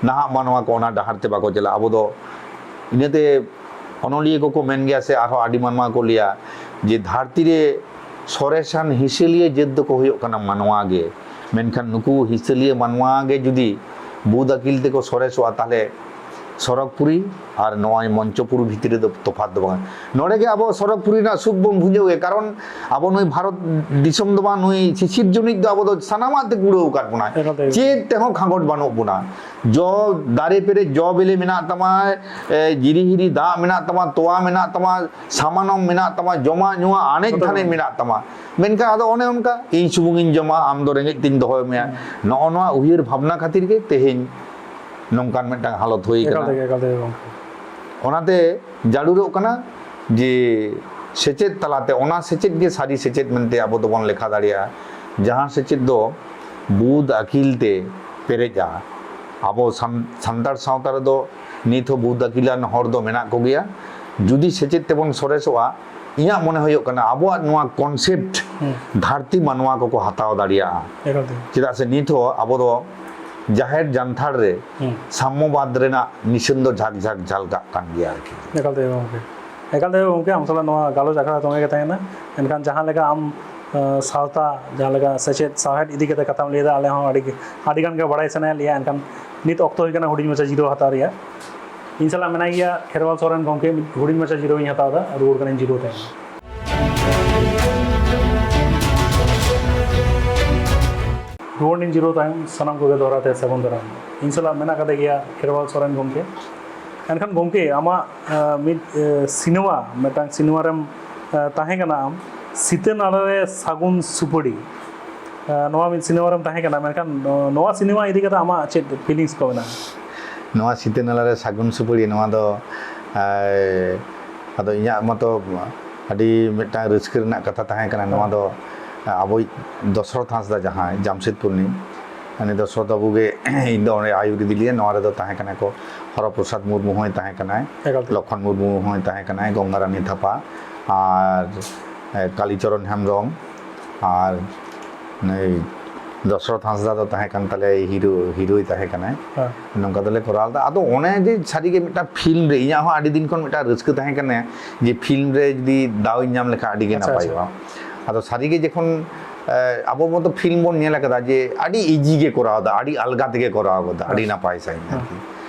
ᱱᱟᱦᱟᱜ ᱢᱟᱱᱣᱟ ᱠᱚ ᱚᱱᱟ ᱰᱟᱦᱟᱨ ᱛᱮ ᱵᱟᱠᱚ ᱪᱟᱞᱟᱜᱼᱟ᱾ ᱟᱵᱚ ᱫᱚ ᱤᱱᱟᱹᱛᱮ ᱚᱱᱚᱞᱤᱭᱟᱹ ᱠᱚᱠᱚ ᱢᱮᱱ ᱜᱮᱭᱟ ᱥᱮ ᱟᱨᱦᱚᱸ ᱟᱹᱰᱤ ᱢᱟᱱᱣᱟ ᱠᱚ ᱞᱟᱹᱭᱟ ᱡᱮ ᱫᱷᱟᱹᱨᱛᱤ ᱨᱮ ᱥᱚᱨᱮᱥᱟᱱ ᱦᱤᱥᱟᱹᱞᱤᱭᱟᱹ ᱡᱟᱹᱛ ᱫᱚᱠᱚ ᱦᱩᱭᱩᱜ ᱠᱟᱱᱟ ᱢᱟᱱᱣᱟ ᱜᱮ, ᱢᱮᱱᱠᱷᱟᱱ ᱱᱩᱠᱩ ᱦᱤᱥᱟᱹᱞᱤᱭᱟᱹ ᱢᱟᱱᱣᱟ ᱜᱮ ᱡᱩᱫᱤ ᱵᱩᱫ ᱟᱹᱠᱤᱞ ᱛᱮᱠᱚ ᱥᱚᱨᱮᱥᱚᱜᱼᱟ, ᱛᱟᱦᱚᱞᱮ ᱥᱚᱨᱚᱜᱽᱯᱩᱨᱤ ᱟᱨ ᱱᱚᱜᱼᱚᱭ ᱢᱚᱧᱪᱚᱯᱩᱨᱤ ᱵᱷᱤᱛᱨᱤ ᱨᱮᱫᱚ ᱛᱚᱯᱷᱟᱛ ᱫᱚ ᱵᱟᱝ᱾ ᱱᱚᱰᱮ ᱜᱮ ᱟᱵᱚ ᱥᱚᱨᱚᱜᱽᱯᱩᱨᱤ ᱨᱮᱱᱟᱜ ᱥᱩᱠ ᱵᱚᱱ ᱵᱷᱩᱸᱡᱟᱹᱣ ᱜᱮ, ᱠᱟᱨᱚᱱ ᱟᱵᱚ ᱱᱩᱭ ᱵᱷᱟᱨᱚᱛ ᱫᱤᱥᱚᱢ ᱫᱚ ᱵᱟᱝ, ᱱᱩᱭ ᱥᱤᱥᱤᱨ ᱡᱚᱱᱤᱡ ᱫᱚ ᱟᱵᱚ ᱫᱚ ᱥᱟᱱᱟᱢᱟᱜ ᱛᱮ ᱠᱩᱲᱟᱹᱣ ᱟᱠᱟᱫ ᱵᱚᱱᱟᱭ᱾ ᱮᱠᱟᱞ ᱛᱮ᱾ ᱪᱮᱫ ᱛᱮᱦᱚᱸ ᱠᱷᱟᱸᱜᱚᱴ ᱵᱟᱹᱱᱩᱜ ᱵᱚᱱᱟ᱾ ᱡᱚ ᱫᱟᱨᱮ ᱯᱮᱨᱮ ᱡᱚ ᱵᱤᱞᱤ ᱢᱮᱱᱟᱜ ᱛᱟᱢᱟ, ᱮ, ᱡᱤᱨᱤ ᱦᱤᱨᱤ ᱫᱟᱜ ᱢᱮᱱᱟᱜ ᱛᱟᱢᱟ, ᱛᱚᱣᱟ ᱢᱮᱱᱟᱜ ᱛᱟᱢᱟ, ᱥᱟᱢᱟᱱᱚᱢ ᱢᱮᱱᱟᱜ ᱛᱟᱢᱟ, ᱡᱚᱢᱟᱜ ᱧᱩᱣᱟᱜ ᱟᱱᱮᱡ ᱡᱚᱛᱚ ᱫᱷᱟᱱᱮᱡ ᱢᱮᱱᱟᱜᱼᱟ᱾ ᱢᱮᱱᱟᱜ ᱛᱟᱢᱟ᱾ ᱢᱮᱱᱠᱷᱟᱱ ᱟᱫᱚ ᱚᱱᱮ ᱚᱱᱠᱟ, ᱤᱧ ᱥᱩᱢᱩᱝ ᱤᱧ ᱡᱚᱢᱟ, ᱟᱢ ᱫᱚ ᱨᱮᱸᱜᱮᱡ ᱛᱤᱧ ᱫᱚᱦᱚᱭ ᱢᱮᱭᱟ᱾ ᱦᱩᱸ᱾ ᱱᱚᱜᱼᱚ ᱱᱚᱣᱟ ᱩᱭᱦᱟᱹᱨ ᱵᱷᱟᱵᱽᱱᱟ ᱠᱷᱟᱹᱛᱤᱨ ᱜᱮ ᱛᱮᱦᱮᱧ ᱱᱚᱝᱠᱟᱱ ᱢᱤᱫᱴᱟᱝ ᱦᱟᱞᱚᱛ ᱦᱩᱭ ᱮᱠᱟᱞ ᱠᱟᱱᱟ᱾ ᱛᱮᱜᱮ, ᱮᱠᱟᱞ ᱛᱮᱜᱮ ᱜᱚᱢᱠᱮ᱾ ᱚᱱᱟᱛᱮ ᱡᱟᱹᱨᱩᱲᱚᱜ ᱠᱟᱱᱟ ᱡᱮ ᱥᱮᱪᱮᱫ ᱛᱟᱞᱟᱛᱮ, ᱚᱱᱟ ᱥᱮᱪᱮᱫ ᱜᱮ ᱥᱟᱹᱨᱤ ᱥᱮᱪᱮᱫ ᱢᱮᱱᱛᱮ ᱟᱵᱚ ᱫᱚᱵᱚᱱ ᱞᱮᱠᱷᱟ ᱫᱟᱲᱮᱭᱟᱜᱼᱟ, ᱡᱟᱦᱟᱸ ᱥᱮᱪᱮᱫ ᱫᱚ ᱵᱩᱫ ᱟᱹᱠᱤᱞ ᱛᱮ ᱯᱮᱨᱮᱡᱼᱟ᱾ ᱟᱵᱚ ᱥᱟᱱ-, ᱥᱟᱱᱛᱟᱲ ᱥᱟᱶᱛᱟ ᱨᱮᱫᱚ ᱱᱤᱛ ᱦᱚᱸ ᱵᱩᱫ ᱟᱹᱠᱤᱞᱟᱱ ᱦᱚᱲ ᱫᱚ ᱢᱮᱱᱟᱜ ᱠᱚᱜᱮᱭᱟ᱾ ᱡᱩᱫᱤ ᱥᱮᱪᱮᱫ ᱛᱮᱵᱚᱱ ᱥᱚᱨᱮᱥᱚᱜᱼᱟ, ᱤᱧᱟᱹᱜ ᱢᱚᱱᱮ ᱦᱩᱭᱩᱜ ᱠᱟᱱᱟ ᱟᱵᱚᱣᱟᱜ ᱱᱚᱣᱟ ᱠᱚᱱᱥᱮᱯᱴ ᱦᱩᱸ᱾ ᱫᱷᱟᱹᱨᱛᱤ ᱢᱟᱱᱣᱟ ᱠᱚᱠᱚ ᱦᱟᱛᱟᱣ ᱫᱟᱲᱮᱭᱟᱜᱼᱟ᱾ ᱮᱠᱟᱞ ᱛᱮ᱾ ᱪᱮᱫᱟᱜ ᱥᱮ ᱱᱤᱛ ᱦᱚᱸ ᱟᱵᱚ ᱫᱚ ᱡᱟᱦᱮᱨ ᱡᱟᱱᱛᱷᱟᱲ ᱨᱮ ᱦᱩᱸ᱾ ᱥᱟᱢᱢᱚᱵᱟᱫ ᱨᱮᱱᱟᱜ ᱱᱤᱥᱟᱹᱱ ᱫᱚ ᱡᱷᱟᱠ ᱡᱷᱟᱠ ᱡᱷᱟᱞᱠᱟᱜ ᱠᱟᱱ ᱜᱮᱭᱟ ᱟᱨᱠᱤ᱾ ᱮᱠᱟᱞ ᱛᱮ ᱜᱚᱢᱠᱮ, ᱮᱠᱟᱞ ᱛᱮ ᱜᱚᱢᱠᱮ, ᱟᱢ ᱥᱟᱞᱟᱜ ᱱᱚᱣᱟ ᱜᱟᱞᱚᱪ ᱟᱠᱷᱲᱟ ᱛᱚᱸᱜᱮ ᱜᱮ ᱛᱟᱦᱮᱱᱟ᱾ ᱮᱱᱠᱷᱟᱱ ᱡᱟᱦᱟᱸ ᱞᱮᱠᱟ ᱟᱢ, ᱟᱸ, ᱥᱟᱶᱛᱟ, ᱡᱟᱦᱟᱸ ᱞᱮᱠᱟ ᱥᱮᱪᱮᱫ ᱥᱟᱶᱦᱮᱫ ᱤᱫᱤ ᱠᱟᱛᱮ ᱠᱟᱛᱷᱟᱢ ᱞᱟᱹᱭ ᱮᱫᱟ, ᱟᱞᱮ ᱦᱚᱸ ᱟᱹᱰᱤ, ᱟᱹᱰᱤ ᱜᱟᱱ ᱜᱮ ᱵᱟᱲᱟᱭ ᱥᱟᱱᱟᱭᱮᱫ ᱞᱮᱭᱟ᱾ ᱮᱱᱠᱷᱟᱱ ᱱᱤᱛ ᱚᱠᱛᱚ ᱦᱩᱭ ᱠᱟᱱᱟ ᱦᱩᱰᱤᱧ ᱢᱟᱪᱷᱟ ᱡᱤᱨᱟᱹᱣ ᱦᱟᱛᱟᱣ ᱨᱮᱭᱟᱜ᱾ ᱤᱧ ᱥᱟᱞᱟᱜ ᱢᱮᱱᱟᱭ ᱜᱮᱭᱟ ᱠᱷᱮᱨᱣᱟᱞ ᱥᱚᱨᱮᱱ ᱜᱚᱢᱠᱮ, ᱢᱤᱫ ᱦᱩᱰᱤᱧ ᱢᱟᱪᱷᱟ ᱡᱤᱨᱟᱹᱣ ᱤᱧ ᱦᱟᱛᱟᱣ ᱮᱫᱟ, ᱨᱩᱣᱟᱹᱲ ᱠᱟᱹᱱᱟᱹᱧ ᱡᱤᱨᱟᱹᱣ ᱛᱟᱭᱚᱢ᱾ ᱨᱩᱣᱟᱹᱲ ᱱᱤᱧ ᱡᱤᱨᱟᱹᱣ ᱛᱟᱭᱚᱢ ᱥᱟᱱᱟᱢ ᱠᱚᱜᱮ ᱫᱚᱦᱲᱟ ᱛᱮ ᱥᱟᱹᱜᱩᱱ ᱫᱟᱨᱟᱢ᱾ ᱤᱧ ᱥᱟᱞᱟᱜ ᱢᱮᱱᱟᱜ ᱠᱟᱫᱮ ᱜᱮᱭᱟ ᱠᱷᱮᱨᱣᱟᱞ ᱥᱚᱨᱮᱱ ᱜᱚᱢᱠᱮ᱾ ᱮᱱᱠᱷᱟᱱ ᱜᱚᱢᱠᱮ, ᱟᱢᱟᱜ, ᱟᱸ, ᱢᱤᱫ, ᱟᱸ, ᱥᱤᱱᱮᱢᱟ, ᱢᱤᱫᱴᱟᱝ ᱥᱤᱱᱮᱢᱟ ᱨᱮᱢ, ᱟᱸ, ᱛᱟᱦᱮᱸ ᱠᱟᱱᱟ ᱟᱢ, ᱥᱤᱛᱟᱹ ᱱᱟᱞᱟ ᱨᱮ ᱥᱟᱹᱜᱩᱱ ᱥᱩᱯᱟᱹᱲᱤ᱾ ᱟᱸ, ᱱᱚᱣᱟ ᱢᱤᱫ ᱥᱤᱱᱮᱢᱟ ᱨᱮᱢ ᱛᱟᱦᱮᱸ ᱠᱟᱱᱟ, ᱢᱮᱱᱠᱷᱟᱱ ᱱᱚ-, ᱱᱚᱣᱟ ᱥᱤᱱᱮᱢᱟ ᱤᱫᱤ ᱠᱟᱛᱮ ᱟᱢᱟᱜ ᱪᱮᱫ ᱯᱷᱤᱞᱤᱝᱥ ᱠᱚ ᱢᱮᱱᱟᱜᱼᱟ? ᱱᱚᱣᱟ ᱥᱤᱛᱟᱹ ᱱᱟᱞᱟ ᱨᱮ ᱥᱟᱹᱜᱩᱱ ᱥᱩᱯᱟᱹᱲᱤ, ᱱᱚᱣᱟ ᱫᱚ, ᱟᱸ, ᱟᱫᱚ ᱤᱧᱟᱹᱜ ᱢᱚᱛᱚ ᱟᱹᱰᱤ ᱢᱤᱫᱴᱟᱝ ᱨᱟᱹᱥᱠᱟᱹ ᱨᱮᱱᱟᱜ ᱠᱟᱛᱷᱟ ᱛᱟᱦᱮᱸ ᱠᱟᱱᱟ᱾ ᱱᱚᱣᱟ ᱫᱚ ᱟᱵᱚᱭᱤᱡ ᱫᱚᱥᱨᱚᱛᱷ ᱦᱟᱸᱥᱫᱟ, ᱡᱟᱦᱟᱸᱭ ᱡᱟᱢᱥᱮᱫᱽᱯᱩᱨ ᱨᱤᱱᱤᱡ, ᱩᱱᱤ ᱫᱚᱥᱨᱚᱛᱷ ᱵᱟᱹᱵᱩ ᱜᱮ ᱤᱧ ᱫᱚ ᱚᱸᱰᱮ ᱟᱹᱭᱩᱨ ᱤᱫᱤ ᱞᱮᱭᱟ᱾ ᱱᱚᱣᱟ ᱨᱮᱫᱚ ᱛᱟᱦᱮᱸ ᱠᱟᱱᱟ ᱠᱚ ᱦᱚᱨᱚ ᱯᱨᱚᱥᱟᱫᱽ ᱢᱩᱨᱢᱩ ᱦᱚᱸᱭ ᱛᱟᱦᱮᱸ ᱠᱟᱱᱟᱭ, ᱮᱠᱟᱞ ᱛᱮ᱾ ᱞᱚᱠᱷᱚᱱ ᱢᱩᱨᱢᱩ ᱦᱚᱸᱭ ᱛᱟᱦᱮᱸ ᱠᱟᱱᱟᱭ, ᱜᱚᱝᱜᱟᱨᱟᱱᱤ ᱛᱷᱟᱯᱟ ᱟᱨ, ᱮ, ᱠᱟᱞᱤᱪᱚᱨᱚᱱ ᱦᱮᱢᱵᱨᱚᱢ ᱟᱨ ᱱᱩᱭ ᱫᱚᱥᱨᱚᱛᱷ ᱦᱟᱸᱥᱫᱟ ᱫᱚ ᱛᱟᱦᱮᱸ ᱠᱟᱱ ᱛᱟᱞᱮᱭᱟ, ᱦᱤᱨᱳ, ᱦᱤᱨᱳᱭ ᱛᱟᱦᱮᱸ ᱠᱟᱱᱟᱭ᱾ ᱦᱮᱸ᱾ ᱱᱚᱝᱠᱟ ᱫᱚᱞᱮ ᱠᱚᱨᱟᱣ ᱞᱮᱫᱟ᱾ ᱟᱫᱚ ᱚᱱᱮ ᱡᱮ ᱥᱟᱹᱨᱤᱜᱮ ᱢᱤᱫᱴᱟᱝ ᱯᱷᱤᱞᱢ ᱨᱮ, ᱤᱧᱟᱹᱜ ᱦᱚᱸ ᱟᱹᱰᱤ ᱫᱤᱱ ᱠᱷᱚᱱ ᱢᱤᱫᱴᱟᱝ ᱨᱟᱹᱥᱠᱟᱹ ᱛᱟᱦᱮᱸ ᱠᱟᱱᱟ ᱡᱮ ᱯᱷᱤᱞᱢ ᱨᱮ ᱡᱩᱫᱤ ᱫᱟᱣ ᱤᱧ ᱧᱟᱢ ᱞᱮᱠᱷᱟᱱ ᱟᱹᱰᱤ ᱜᱮ ᱟᱪᱪᱷᱟ, ᱱᱟᱯᱟᱭᱚᱜᱼᱟ᱾ ᱟᱪᱪᱷᱟ᱾ ᱟᱫᱚ ᱥᱟᱹᱨᱤᱜᱮ ᱡᱚᱠᱷᱚᱱ, ᱮ, ᱟᱵᱚ ᱢᱚᱛᱚ ᱯᱷᱤᱞᱢ ᱵᱚᱱ ᱧᱮᱞ ᱟᱠᱟᱫᱟ ᱡᱮ ᱟᱹᱰᱤ ᱤᱡᱤ ᱜᱮ ᱠᱚᱨᱟᱣ ᱮᱫᱟ, ᱟᱹᱰᱤ ᱟᱞᱜᱟ ᱛᱮᱜᱮ ᱠᱚᱨᱟᱣ ᱜᱚᱫᱟ, ᱟᱹᱰᱤ ᱦᱮᱸ᱾ ᱱᱟᱯᱟᱭ ᱥᱟᱺᱦᱤᱡ ᱦᱮᱸ᱾ ᱟᱨᱠᱤ᱾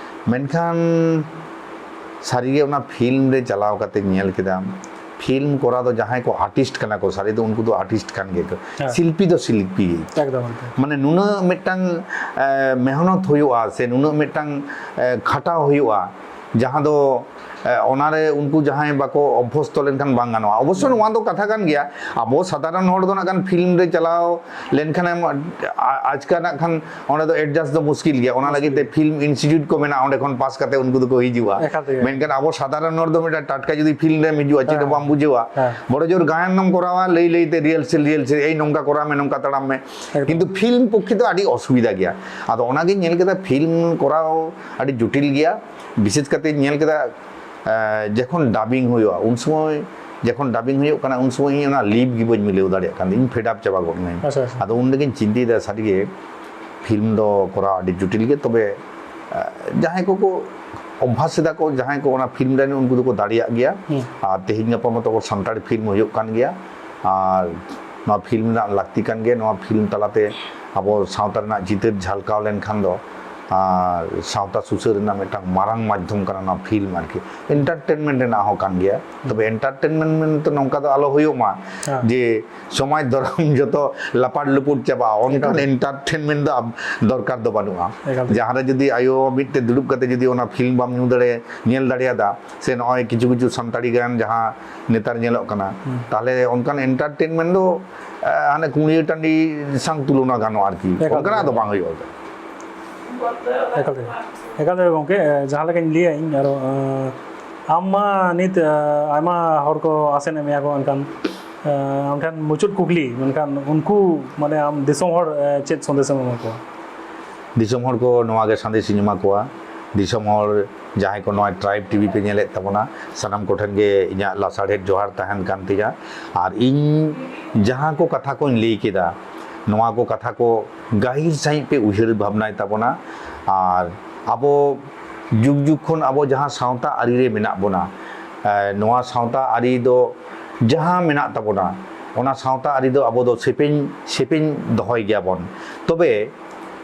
ᱢᱮᱱᱠᱷᱟᱱ ᱥᱟᱹᱨᱤᱜᱮ ᱚᱱᱟ ᱯᱷᱤᱞᱢ ᱨᱮ ᱪᱟᱞᱟᱣ ᱠᱟᱛᱮ ᱧᱮᱞ ᱠᱮᱫᱟᱢ, ᱯᱷᱤᱞᱢ ᱠᱚᱨᱟᱣ ᱫᱚ ᱡᱟᱦᱟᱸᱭ ᱠᱚ ᱟᱨᱴᱤᱥᱴ ᱠᱟᱱᱟ ᱠᱚ, ᱥᱟᱹᱨᱤ ᱫᱚ ᱩᱱᱠᱩ ᱫᱚ ᱟᱨᱴᱤᱥᱴ ᱠᱟᱱ ᱜᱮᱭᱟ ᱠᱚ᱾ ᱦᱮᱸ᱾ ᱥᱤᱞᱯᱤ ᱫᱚ ᱥᱤᱞᱯᱤ ᱜᱮ᱾ ᱮᱠᱫᱚᱢ, ᱮᱠᱫᱚᱢ᱾ ᱢᱟᱱᱮ ᱱᱩᱱᱟᱹᱜ ᱢᱤᱫᱴᱟᱝ, ᱮ, ᱢᱮᱦᱱᱚᱛ ᱦᱩᱭᱩᱜᱼᱟ ᱥᱮ ᱱᱩᱱᱟᱹᱜ ᱢᱤᱫᱴᱟᱝ, ᱮ, ᱠᱷᱟᱴᱟᱣ ᱦᱩᱭᱩᱜᱼᱟ, ᱡᱟᱦᱟᱸ ᱫᱚ, ᱮ, ᱚᱱᱟᱨᱮ ᱩᱱᱠᱩ ᱡᱟᱦᱟᱸᱭ ᱵᱟᱠᱚ ᱚᱵᱵᱷᱚᱥᱛᱚ ᱞᱮᱱᱠᱷᱟᱱ ᱵᱟᱝ ᱜᱟᱱᱚᱜᱼᱟ᱾ ᱚᱵᱚᱥᱥᱚ ᱦᱮᱸ᱾ ᱱᱚᱣᱟ ᱫᱚ ᱠᱟᱛᱷᱟ ᱠᱟᱱ ᱜᱮᱭᱟ, ᱟᱵᱚ ᱥᱟᱫᱷᱟᱨᱚᱱ ᱦᱚᱲ ᱫᱚ ᱱᱟᱜ ᱠᱷᱟᱱ ᱯᱷᱤᱞᱢ ᱨᱮ ᱪᱟᱞᱟᱣ ᱞᱮᱱᱠᱷᱟᱱᱮᱢ, ᱟ-, ᱟᱪᱠᱟ ᱱᱟᱜ ᱠᱷᱟᱱ ᱚᱸᱰᱮ ᱫᱚ ᱮᱰᱡᱟᱥᱴ ᱫᱚ ᱢᱩᱥᱠᱤᱞ ᱜᱮᱭᱟ᱾ ᱚᱱᱟ ᱞᱟᱹᱜᱤᱫ ᱛᱮ ᱯᱷᱤᱞᱢ ᱤᱱᱥᱴᱤᱴᱤᱭᱩᱴ ᱠᱚ ᱢᱮᱱᱟᱜᱼᱟ, ᱚᱸᱰᱮ ᱠᱷᱚᱱ ᱯᱟᱥ ᱠᱟᱛᱮ ᱩᱱᱠᱩ ᱫᱚᱠᱚ ᱦᱤᱡᱩᱜᱼᱟ᱾ ᱮᱠᱟᱞ ᱛᱮᱜᱮ᱾ ᱢᱮᱱᱠᱷᱟᱱ ᱟᱵᱚ ᱥᱟᱫᱷᱟᱨᱚᱱ ᱦᱚᱲ ᱫᱚ ᱢᱤᱫᱴᱟᱝ ᱴᱟᱴᱠᱟ ᱡᱩᱫᱤ ᱯᱷᱤᱞᱢ ᱨᱮᱢ ᱦᱤᱡᱩᱜᱼᱟ, ᱪᱮᱫ ᱦᱚᱸ ᱦᱮᱸ᱾ ᱵᱟᱢ ᱵᱩᱡᱷᱟᱹᱣᱟ᱾ ᱦᱮᱸ᱾ ᱵᱚᱲᱚ ᱡᱳᱨ ᱜᱟᱭᱟᱱ ᱮᱢ ᱠᱚᱨᱟᱣᱟ, ᱞᱟᱹᱭ ᱞᱟᱹᱭ ᱛᱮ ᱨᱤᱦᱟᱨᱥᱮᱞ, ᱨᱤᱦᱟᱨᱥᱮᱞ, "ᱮᱭ ᱱᱚᱝᱠᱟ ᱠᱚᱨᱟᱣ ᱢᱮ, ᱱᱚᱝᱠᱟ ᱛᱟᱲᱟᱢ ᱢᱮ᱾" ᱮᱠᱫᱚᱢ᱾ ᱠᱤᱱᱛᱩ ᱯᱷᱤᱞᱢ ᱯᱚᱠᱠᱷᱮ ᱫᱚ ᱟᱹᱰᱤ ᱚᱥᱩᱵᱤᱫᱷᱟ ᱜᱮᱭᱟ᱾ ᱟᱫᱚ ᱚᱱᱟᱜᱤᱧ ᱧᱮᱞ ᱠᱮᱫᱟ, ᱯᱷᱤᱞᱢ ᱠᱚᱨᱟᱣ ᱟᱹᱰᱤ ᱡᱚᱴᱤᱞ ᱜᱮᱭᱟ᱾ ᱵᱤᱥᱮᱥ ᱠᱟᱛᱮ ᱧᱮᱞ ᱠᱮᱫᱟ, ᱮ, ᱡᱚᱠᱷᱚᱱ ᱰᱟᱵᱤᱝ ᱦᱩᱭᱩᱜᱼᱟ, ᱩᱱ ᱥᱚᱢᱚᱭ ᱡᱚᱠᱷᱚᱱ ᱰᱟᱵᱤᱝ ᱦᱩᱭᱩᱜ ᱠᱟᱱᱟ, ᱩᱱ ᱥᱚᱢᱚᱭ ᱤᱧ ᱚᱱᱟ ᱞᱤᱯ ᱜᱮ ᱵᱟᱹᱧ ᱢᱤᱞᱟᱹᱣ ᱫᱟᱲᱮᱭᱟᱜ ᱠᱟᱱ ᱛᱤᱧ, ᱤᱧ ᱯᱷᱮᱰ ᱟᱯ ᱪᱟᱵᱟ ᱜᱚᱫ ᱮᱱᱟᱹᱧ᱾ ᱟᱪᱪᱷᱟ, ᱟᱪᱪᱷᱟ᱾ ᱟᱫᱚ ᱩᱱ ᱨᱮᱜᱮᱧ ᱪᱤᱱᱛᱟᱹᱭᱮᱫᱟ, ᱥᱟᱹᱨᱤᱜᱮ ᱯᱷᱤᱞᱢ ᱫᱚ ᱠᱚᱨᱟᱣ ᱟᱹᱰᱤ ᱡᱚᱴᱤᱞ ᱜᱮ᱾ ᱛᱚᱵᱮ, ᱮ, ᱡᱟᱦᱟᱸᱭ ᱠᱚᱠᱚ ᱚᱵᱵᱷᱟᱥ ᱮᱫᱟ ᱠᱚ, ᱡᱟᱦᱟᱸᱭ ᱠᱚ ᱚᱱᱟ ᱯᱷᱤᱞᱢ ᱨᱮᱱ, ᱩᱱᱠᱩ ᱫᱚᱠᱚ ᱫᱟᱲᱮᱭᱟᱜ ᱜᱮᱭᱟ᱾ ᱦᱩᱸ᱾ ᱟᱨ ᱛᱮᱦᱮᱧ ᱜᱟᱯᱟ ᱢᱟᱛᱚ ᱟᱵᱚ ᱥᱟᱱᱛᱟᱲᱤ ᱯᱷᱤᱞᱢ ᱦᱩᱭᱩᱜ ᱠᱟᱱ ᱜᱮᱭᱟ᱾ ᱟᱨ ᱱᱚᱣᱟ ᱯᱷᱤᱞᱢ ᱨᱮᱱᱟᱜ ᱞᱟᱹᱠᱛᱤ ᱠᱟᱱ ᱜᱮᱭᱟ᱾ ᱱᱚᱣᱟ ᱯᱷᱤᱞᱢ ᱛᱟᱞᱟᱛᱮ ᱟᱵᱚ ᱥᱟᱶᱛᱟ ᱨᱮᱱᱟᱜ ᱪᱤᱛᱟᱹᱨ ᱡᱷᱟᱞᱠᱟᱣ ᱞᱮᱱᱠᱷᱟᱱ ᱫᱚ, ᱟᱨ ᱥᱟᱶᱛᱟ ᱥᱩᱥᱟᱹᱨ ᱨᱮᱱᱟᱜ ᱢᱤᱫᱴᱟᱝ ᱢᱟᱨᱟᱝ ᱢᱟᱫᱽᱫᱷᱚᱢ ᱠᱟᱱᱟ ᱱᱚᱣᱟ ᱯᱷᱤᱞᱢ ᱟᱨᱠᱤ᱾ ᱮᱱᱴᱟᱨᱴᱮᱱᱢᱮᱱᱴ ᱨᱮᱱᱟᱜ ᱦᱚᱸ ᱠᱟᱱ ᱜᱮᱭᱟ᱾ ᱛᱚᱵᱮ ᱮᱱᱴᱟᱨᱴᱮᱱᱢᱮᱱᱴ ᱢᱮᱱᱛᱮ ᱱᱚᱝᱠᱟ ᱫᱚ ᱟᱞᱚ ᱦᱩᱭᱩᱜ ᱢᱟ ᱦᱮᱸ᱾ ᱡᱮ ᱥᱚᱢᱟᱡᱽ ᱫᱷᱚᱨᱚᱢ ᱡᱚᱛᱚ ᱞᱟᱯᱟᱴ ᱞᱩᱯᱩᱴ ᱪᱟᱵᱟᱜᱼᱟ, ᱚᱱᱠᱟᱱ ᱮᱠᱟᱞ᱾ ᱮᱱᱴᱟᱨᱴᱮᱱᱢᱮᱱᱴ ᱫᱚ ᱟᱵ-, ᱫᱚᱨᱠᱟᱨ ᱫᱚ ᱵᱟᱹᱱᱩᱜᱼᱟ᱾ ᱮᱠᱟᱞ᱾ ᱡᱟᱦᱟᱸ ᱨᱮ ᱡᱩᱫᱤ ᱟᱭᱳ ᱢᱤᱫ ᱛᱮ ᱫᱩᱲᱩᱵ ᱠᱟᱛᱮ ᱡᱩᱫᱤ ᱚᱱᱟ ᱯᱷᱤᱞᱢ ᱵᱟᱢ ᱧᱩ ᱫᱟᱲᱮ-, ᱧᱮᱞ ᱫᱟᱲᱮᱭᱟᱫᱟ, ᱥᱮ ᱱᱚᱜᱼᱚᱭ ᱠᱤᱪᱷᱩ ᱠᱤᱪᱷᱩ ᱥᱟᱱᱛᱟᱲᱤ ᱜᱟᱭᱟᱱ ᱡᱟᱦᱟᱸ ᱱᱮᱛᱟᱨ ᱧᱮᱞᱚᱜ ᱠᱟᱱᱟ, ᱦᱩᱸ᱾ ᱛᱟᱦᱞᱮ ᱚᱱᱠᱟᱱ ᱮᱱᱴᱟᱨᱴᱮᱱᱢᱮᱱᱴ ᱫᱚ, ᱮ, ᱦᱟᱱᱮ ᱠᱩᱲᱤᱭᱟᱹ ᱴᱟᱺᱰᱤ ᱥᱟᱶ ᱛᱩᱞᱚᱱᱟ ᱜᱟᱱᱚᱜᱼᱟ ᱟᱨᱠᱤ, ᱮᱠᱟᱞ ᱚᱱᱠᱟᱱᱟᱜ ᱫᱚ ᱮᱠᱟᱞ᱾ ᱵᱟᱝ ᱦᱩᱭᱩᱜᱼᱟ᱾ ᱮᱠᱟᱞ ᱛᱮ, ᱮᱠᱟᱞ ᱛᱮ ᱜᱚᱢᱠᱮ, ᱮ, ᱡᱟᱦᱟᱸ ᱞᱮᱠᱟᱧ ᱞᱟᱹᱭᱟ ᱤᱧ ᱟᱨᱚ, ᱮ, ᱟᱢ ᱢᱟ ᱱᱤᱛ ᱟᱭᱢᱟ ᱦᱚᱲ ᱠᱚ ᱟᱥᱮᱱ ᱮᱫ ᱢᱮᱭᱟ ᱠᱚ, ᱮᱱᱠᱷᱟᱱ ᱟᱢ ᱴᱷᱮᱱ ᱢᱩᱪᱟᱹᱫ ᱠᱩᱠᱞᱤ, ᱢᱮᱱᱠᱷᱟᱱ ᱩᱱᱠᱩ ᱢᱟᱱᱮ ᱟᱢ ᱫᱤᱥᱚᱢ ᱦᱚᱲ ᱪᱮᱫ ᱥᱚᱱᱫᱮᱥ ᱮᱢ ᱮᱢᱟ ᱠᱚᱣᱟ? ᱫᱤᱥᱚᱢ ᱦᱚᱲ ᱠᱚ ᱱᱚᱣᱟ ᱜᱮ ᱥᱟᱸᱫᱮᱥ ᱤᱧ ᱮᱢᱟ ᱠᱚᱣᱟ᱾ ᱫᱤᱥᱚᱢ ᱦᱚᱲ ᱡᱟᱦᱟᱸᱭ ᱠᱚ ᱱᱚᱣᱟ ᱴᱨᱟᱭᱤᱵᱽ ᱴᱤᱵᱷᱤ ᱯᱮ ᱧᱮᱞᱮᱫ ᱛᱟᱵᱚᱱᱟ, ᱥᱟᱱᱟᱢ ᱠᱚᱴᱷᱮᱱ ᱜᱮ ᱤᱧᱟᱹᱜ ᱞᱟᱥᱟᱲᱦᱮᱫ ᱡᱚᱦᱟᱨ ᱛᱟᱦᱮᱱ ᱠᱟᱱ ᱛᱤᱧᱟ᱾ ᱟᱨ ᱤᱧ ᱡᱟᱦᱟᱸ ᱠᱚ ᱠᱟᱛᱷᱟ ᱠᱚᱧ ᱞᱟᱹᱭ ᱠᱮᱫᱟ, ᱱᱚᱣᱟ ᱠᱚ ᱠᱟᱛᱷᱟ ᱠᱚ ᱜᱟᱹᱦᱤᱨ ᱥᱟᱺᱦᱤᱡ ᱯᱮ ᱩᱭᱦᱟᱹᱨ ᱵᱷᱟᱵᱽᱱᱟᱭ ᱛᱟᱵᱚᱱᱟ᱾ ᱟᱨ ᱟᱵᱚ ᱡᱩᱜᱽ ᱡᱩᱜᱽ ᱠᱷᱚᱱ ᱟᱵᱚ ᱡᱟᱦᱟᱸ ᱥᱟᱶᱛᱟ ᱟᱹᱨᱤ ᱨᱮ ᱢᱮᱱᱟᱜ ᱵᱚᱱᱟ, ᱱᱚᱣᱟ ᱥᱟᱶᱛᱟ ᱟᱹᱨᱤ ᱫᱚ ᱡᱟᱦᱟᱸ ᱢᱮᱱᱟᱜ ᱛᱟᱵᱚᱱᱟ, ᱚᱱᱟ ᱥᱟᱶᱛᱟ ᱟᱹᱨᱤ ᱫᱚ ᱟᱵᱚ ᱫᱚ ᱥᱮᱯᱮᱧ ᱥᱮᱯᱮᱧ ᱫᱚᱦᱚᱭ ᱜᱮᱭᱟᱵᱚᱱ᱾ ᱛᱚᱵᱮ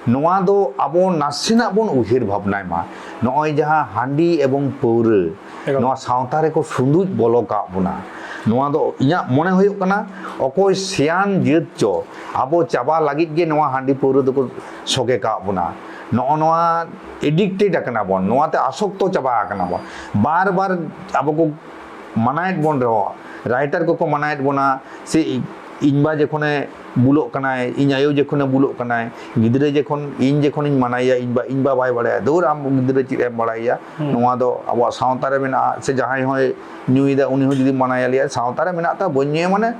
ᱱᱚᱣᱟ ᱫᱚ ᱟᱵᱚ ᱱᱟᱥᱮᱱᱟᱜ ᱵᱚᱱ ᱩᱭᱦᱟᱹᱨ ᱵᱷᱟᱵᱽᱱᱟᱭ ᱢᱟ᱾ ᱱᱚᱜᱼᱚᱭ ᱡᱟᱦᱟᱸ ᱦᱟᱺᱰᱤ ᱮᱵᱚᱝ ᱯᱟᱹᱣᱨᱟᱹ ᱮᱠᱟᱞ᱾ ᱱᱚᱣᱟ ᱥᱟᱶᱛᱟ ᱨᱮᱠᱚ ᱥᱩᱸᱫᱩᱡ ᱵᱚᱞᱚ ᱠᱟᱜ ᱵᱚᱱᱟ, ᱱᱚᱣᱟ ᱫᱚ ᱤᱧᱟᱹᱜ ᱢᱚᱱᱮ ᱦᱩᱭᱩᱜ ᱠᱟᱱᱟ ᱚᱠᱚᱭ ᱥᱮᱭᱟᱱ ᱡᱟᱹᱛ ᱪᱚ ᱟᱵᱚ ᱪᱟᱵᱟ ᱞᱟᱹᱜᱤᱫ ᱜᱮ ᱱᱚᱣᱟ ᱦᱟᱺᱰᱤ ᱯᱟᱹᱣᱨᱟᱹ ᱫᱚᱠᱚ ᱥᱚᱜᱮ ᱠᱟᱜ ᱵᱚᱱᱟ᱾ ᱱᱚᱜᱼᱚ ᱱᱚᱣᱟ ᱮᱰᱤᱠᱴᱮᱰ ᱟᱠᱟᱱᱟ ᱵᱚᱱ, ᱱᱚᱣᱟᱛᱮ ᱟᱥᱚᱠᱛᱚ ᱪᱟᱵᱟ ᱟᱠᱟᱱᱟ ᱵᱚᱱ᱾ ᱵᱟᱨ ᱵᱟᱨ ᱟᱵᱚ ᱠᱚ ᱢᱟᱱᱟᱭᱮᱫ ᱵᱚᱱ ᱨᱮᱦᱚᱸ, ᱨᱟᱭᱴᱟᱨ ᱠᱚᱠᱚ ᱢᱟᱱᱟᱭᱮᱫ ᱵᱚᱱᱟ, ᱥᱮ ᱤᱧ ᱵᱟ ᱡᱚᱠᱷᱚᱱᱮ ᱵᱩᱞᱚᱜ ᱠᱟᱱᱟᱭ, ᱤᱧ ᱟᱭᱳ ᱡᱚᱠᱷᱚᱱᱮ ᱵᱩᱞᱚᱜ ᱠᱟᱱᱟᱭ, ᱜᱤᱫᱽᱨᱟᱹ ᱡᱚᱠᱷᱚᱱ, ᱤᱧ ᱡᱚᱠᱷᱚᱱᱤᱧ ᱢᱟᱱᱟᱭᱮᱭᱟ, ᱤᱧ ᱵᱟ, ᱤᱧ ᱵᱟ ᱵᱟᱭ ᱵᱟᱲᱟᱭᱟ, "ᱫᱩᱨ, ᱟᱢ ᱜᱤᱫᱽᱨᱟᱹ ᱪᱮᱫ ᱮᱢ ᱵᱟᱲᱟᱭᱟ?" ᱦᱩᱸ᱾ ᱱᱚᱣᱟ ᱫᱚ ᱟᱵᱚᱣᱟᱜ ᱥᱟᱶᱛᱟ ᱨᱮ ᱢᱮᱱᱟᱜᱼᱟ᱾ ᱥᱮ ᱡᱟᱦᱟᱸᱭ ᱦᱚᱸᱭ ᱧᱩᱭᱮᱫᱟ, ᱩᱱᱤ ᱦᱚᱸ ᱡᱩᱫᱤ ᱢᱟᱱᱟᱭᱟᱞᱮᱭᱟ, ᱥᱟᱶᱛᱟ ᱨᱮ ᱢᱮᱱᱟᱜ ᱛᱟ, ᱵᱟᱹᱧ ᱧᱩᱭᱟ ᱢᱟᱱᱮ,